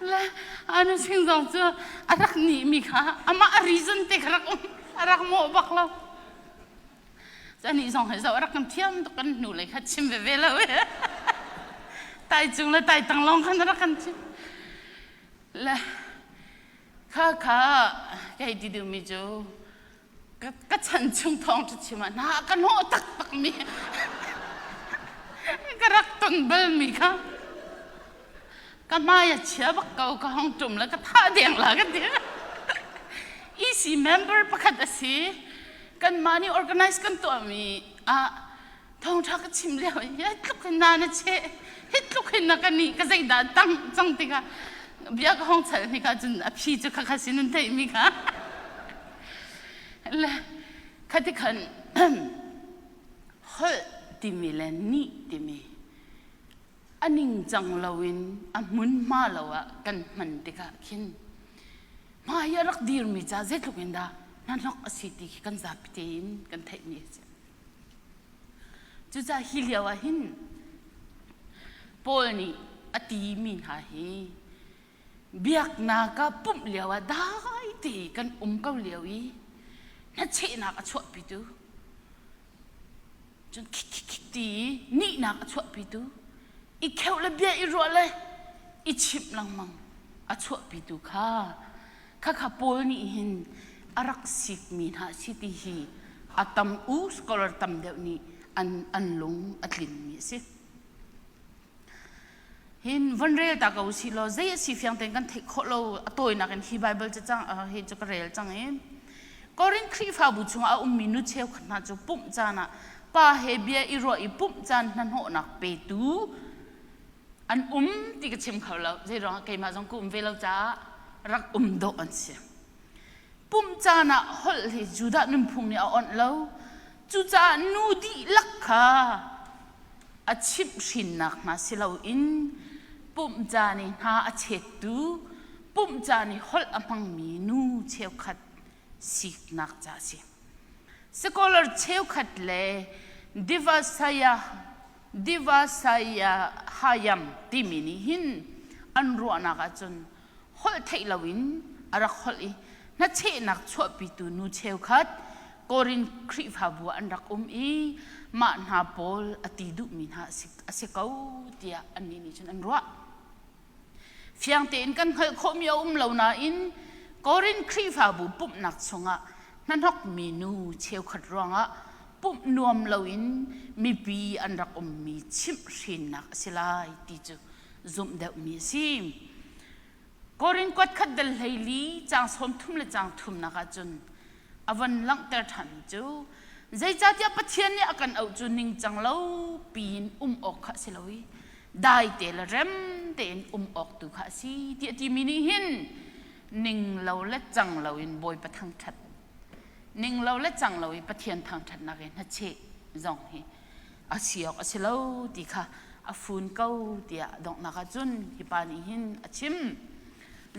Le anu sing zong cu a rak nih mi kha amah a reason te kha rak um a rak mawh bak lo. Ani zong he zo a rak kan thiam tuk kan hnu lei kha chim veve lo e. Tai cung le tai tang lawng khan a rak kan chim. Le kha kha kei ti duhmi cu ka chan chung thawngṭha chim ah na ka hnawh taktakmi ka rak ton balmi kha ka hmai a chia bak ko ka hong ṭum le ka thah deng la ka ti EC member pakhat a si kanmah nih organize kan tuahmi ah thawngṭha ka chim lio hi tluk hin na na cheh hi tluk hin na ka nih ka zeidah tang cang tikah bia ka hong chal hnika cun a phi cu khakha sin an theihmi kha le khati khan holh timi le nih timi a ningcang loin a hmunhma lo ah kan hman tikah khin hmai a rak dirmi ca zeitluk in dah hnahnok a si ti khi kan zapi tein kan theihmi a si. Cucaah hi lio ah hin Paul nih a timi hna hi biaknak ah pumh lio ah dai te kan um ko lio i hnachehnak a chuahpitu cun khik ti i nihnak a chuahpitu i kheuh le bia i ruah le i chimh lengmang a chuahpitu kha Khakha Paul nih hin a rak sikmi hna a si ti hi a tam u scholar tam deuh nih an, an lung a tlinmi a si. Hin von rel ta ko si law zei a si fiang tein kan theih khawh lo a tawinak in hi Bible cu cang hi cu ka rel cang i Korin Khrihfabu chungah a ummi nu cheukhat hna cu pumh caan ah pa he bia i ruah i pumh caan hnahnawhnak petu an um ti ka chim kho lo zeiruangah keimah zong ka um ve lo caah rak um dawh an si pumh caan ah holh hi Judah nunphung nih a onh lo cucaah nu dihlak kha a chimhhrinnak hna si loin pumh caan i hna a chettu pumh caan i holh a hmangmi nu cheukhat siknak ca a si scholar cheukhat le Divasaya Divasaya Hayam timi nih hin an ruahnak ahcun holh theih loin a rak holh i hnachehnak chuahpitu nu cheukhat. Korin Khrihfabu ah an rak um i mah hna pawl a ti duhmi hna a si ko tiah annih nih cun an ruah. Fiang tein kan hngalh khawhmi a um lo nain Korin Khrihfabu pumhnak chungah hnahnokmi nu cheukhat ruangah pumh nuam loin mipi an rak ummi chimhhrinnak a si lai ti cu zumh deuhmi a si. Korin kuat khat dal 14 caang 30 le caang thumnak ah cun a von langhter ṭhanmi cu zeicahtiah Pathian nih a kan auh cu ningcang lo piin um awk kha a si lo i dai te le rem tein um awk tu kha a si ti a timi nih hin ning lo le cang lo in Bawipa thangṭhat ning lo le cang lo i Pathian thangṭhatnak i hnacheh zong hi a si awk a si lo ti kha a fun ko tiah donghnak ah cun hi pa nih hin a chim.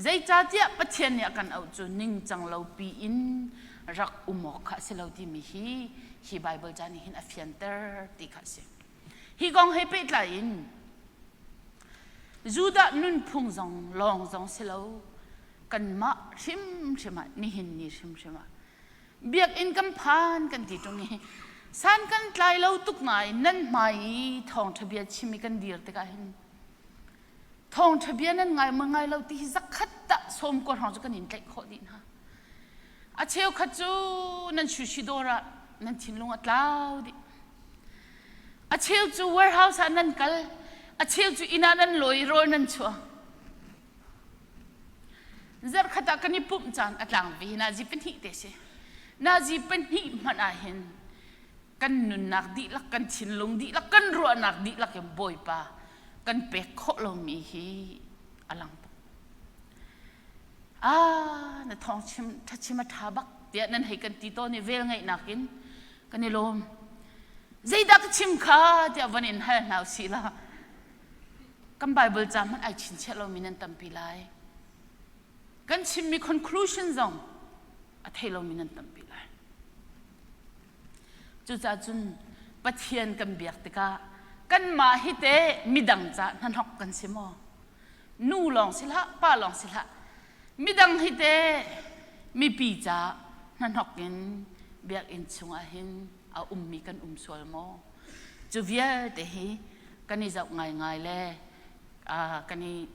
Zeicahtiah Pathian nih a kan auh cu ningcang lo piin rak um awk kha a si lo timi hi hi Baibal ca nih hin a fianter ti kha a si. Hi kong he pehtlai in Judah nunphung zong lawng zong si lo kanmah hrimhrim ah nihin ni hrimhrim ah Biakinn kan phan kan ti ṭung i san kan tlai lo tuk ngai nan hmai i thawngṭha bia chim i kan dir tikah hin thawngṭha bia nan ngai maw ngai lo ti hi zakhat tah sawm kua hrawng cu kan in tlaih khawh dih hna. A cheukhat cu nan sushi dawr ah nan thinlung a tlau dih. A cheu cu warehouse ah nan kal, a cheu cu inn ah nan lawi i rawl nan chuang. Zarhkhat ah kan i pumh caan a tlang ve hi nazi pahnih te si. Nazi pahnih hmanh ah hin kan nunnak dihlak, kan thinlung dihlak, kan ruahnak dihlak in Bawipa kan pek khawh lomi hi a lang tuk. Ah, na thawng chim, thachim a ṭha bak tiah nan hei kan ti tawn i vel ngeihnak in kan i lawm. Zeidah ka chim kha tiah van in hal hna usih la. Kan Bible ca hmanh ai chinchiah lomi nan tampi lai. Kan chimmi conclusion zong a thei lomi nan tampi lai. Cucaah cun Pathian kan biak tikah kanmah hi te midang ca hnahnok kan si maw? Nu lawng si hlah, pa lawng si hlah. Midang hi te mipi ca hnahnok in biakinn chungah hin a ummi kan um sual maw? Cu vialte hi kan i zoh ngaingai le kan i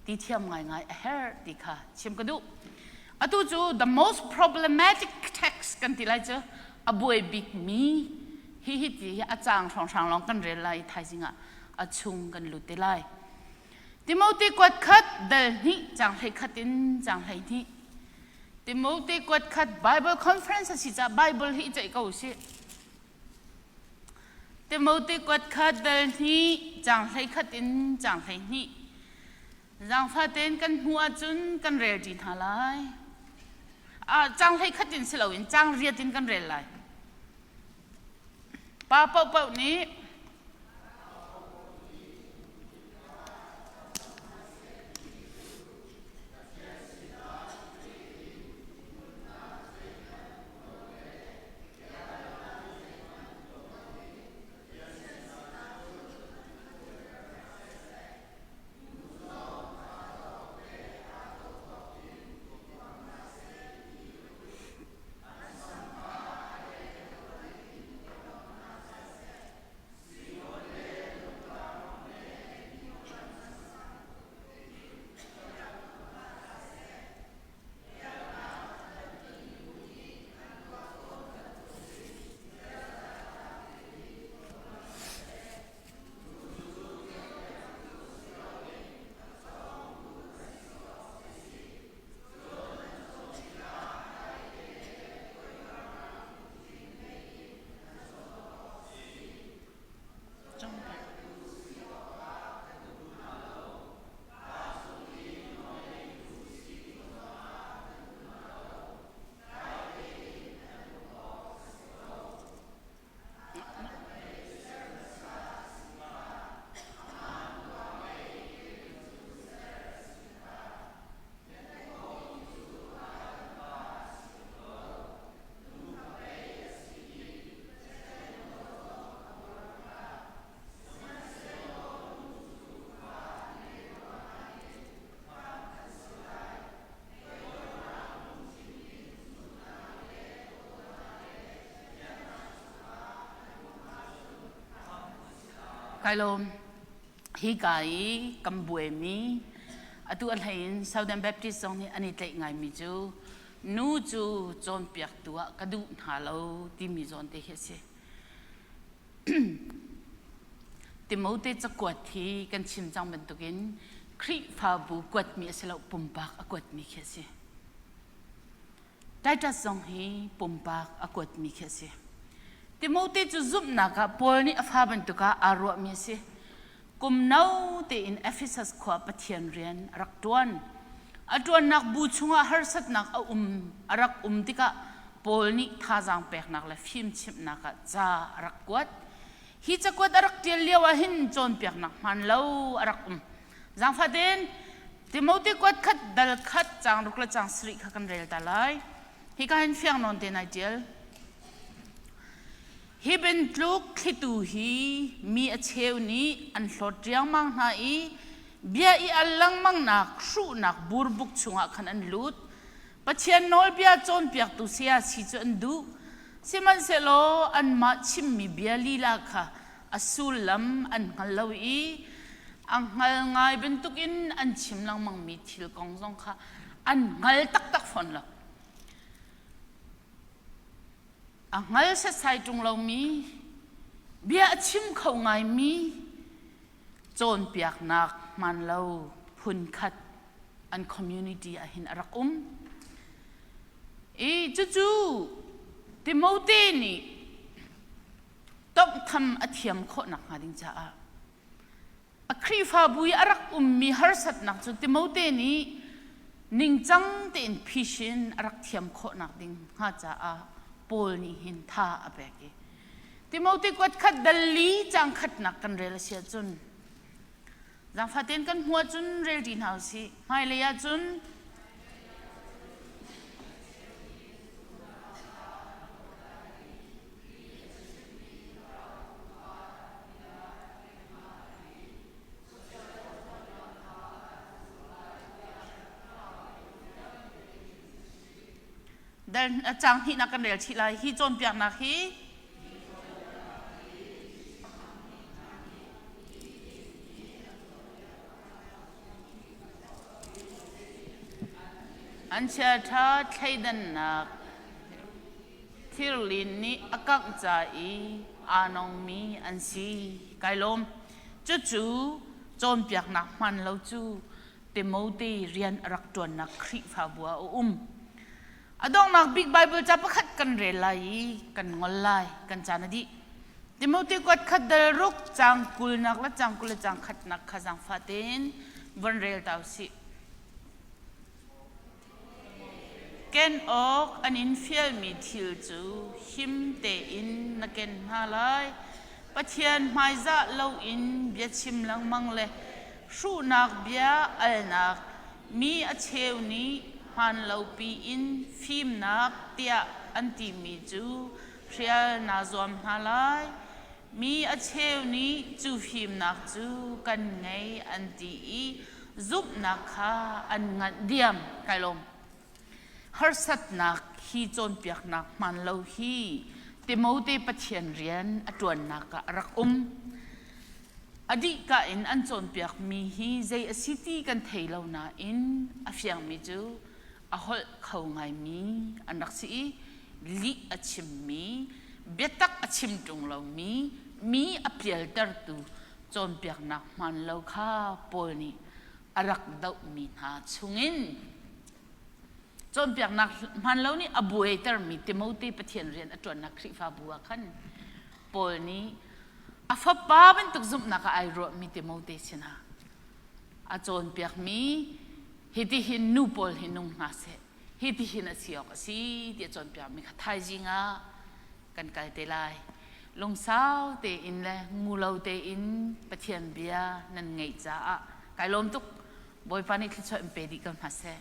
ti thiam ngaingai a herh ti kha chim ka duh. Atu cu the most problematic text kan ti lai cu a buai bikmi hi hi ti hi a caang hrawnghrang lawng kan rel lai i thaizing ah a chung kan lut te lai. Timote kuat khat dal hnih caang 11 in caang 12. Timote kuat khat Bible conference a si caah Bible hi i ceih ko usih. Timote kuat kha dal hnih caang 11 in caang 12. Zaangfah tein kan hmuh ahcun kan rel ṭi hna lai. Ah, caang 11 in si loin caang riat in kan rel lai. Pa paohpaoh nih Kai lawm. Hi ka i kan buaimi atu a hlei in Southern Baptist zong nih an i tlaih ngaimi cu nu cu cawnpiaktu ah ka duh hna lo timi zawn te hi a si. Timote cakuat hi kan chim cang bantukin Khrihfabu kuatmi a si lo pumpak a kuatmi khi a si. Titus zong hi pumpak a kuatmi khi a si. Timote cu zumhnak ah Paul nih a fa bantuk ah aa ruahmi a si. Kum no tein Ephesus khua Pathian rian a rak ṭuan. A ṭuannak bu chungah harsatnak a um a rak um tikah Paul nih thazaang peknak le fimchimhnak ah ca a rak kuat. Hi cakuat a rak ṭial lio ah hin cawnpiaknak hmaan lo a rak um. Zaangfah tein Timote kuat khat dal khat caang ruk le caang sarih kha kan rel ta lai. Hika hin fiang nawn te nai ṭial. Hi bantuk thlitu hi mi a cheu nih an hlawt riangmang hna i bia i al lengmangnak hruhnak burbuk chungah khan an lut. Pathian nawlbia cawnpiaktu saya si cu an duh. Sihmanhsehlaw anmah chimmi bia lila kha a sullam an hngal lo i a hngal ngai bantukin an chim lengmangmi thil kong zong kha an hngal taktak fawn lo. A hngal setsai ṭung lomi, bia a chim kho ngaimi cawnpiaknak hmaan lo phunkhat an community ah hin a rak um. I cucu Timote nih tawnghtham a thiam khawh nakhnga ding caah a Khrihfabu i a rak ummi harsatnak cu Timote nih ningcang tein phishin a rak thiam khawhnak ding hnga caah Paul nih hin tha a pek i Timote kuat khat dal li cang khatnak kan rel a si ahcun zaangfah tein kan hmu ahcun rel ṭi hna usih hmailei ahcun Dal caang hnihnak kan rel chih lai. Hi cawnpiaknak hi an chiaṭha thleidannak Thirlin nih a kangh ca i aa nongmi an si. Kai lawm. Cucu cawnpiaknak hmaan lo cu Timote rian a rak ṭuannak Khrihfabu ah a um. A donghnak bik Baibal ca pakhat kan rel lai i kan ngol lai. Kan caan a dih. Timote kuat khat dal ruk caang kulnak le caang 20 le caang khatnak kha zaangfah tein von rel ta usih. Ken awk an in fialmi thil cu him tein na ken hna lai. Pathian hmaizah loin biachim lengmang le hruhnak bia alnak mi a cheu nih hmaan lopi in fimnak tiah an timi cu hrial naa zuam hna lai. Mi a cheu nih cu fimnak cu kan ngei an ti i zumhnak kha an nganh diam. Kai lawm. Harsatnak hi cawnpiaknak hmaan lo hi Timote Pathian rian a ṭuannak ah a rak um. A dihka in an cawnpiakmi hi zei a si ti kan thei lo nain a fiangmi cu a holh kho ngaimi an rak si i lih a chimmi, biatak a chim ṭung lomi, mi a pialtertu cawnpiaknak hmaan lo kha Paul nih a rak dohmi hna chungin cawnpiaknak hmaan lo nih a buaitermi Timote Pathian rian a ṭuannak Khrihfabu ah khan Paul nih a fapa bantuk zumhnak ah ai ruahmi Timote sinah a cawnpiakmi hitihin nu pawl hi nung hna seh hitihin a si awk a si ti a cawnpiakmi kha thaizing ah kan kal te lai lungsau tein le ngulo tein Pathian bia nan ngeih caah kai lawm tuk Bawipa nih thluachuah in pe dih ko hna seh.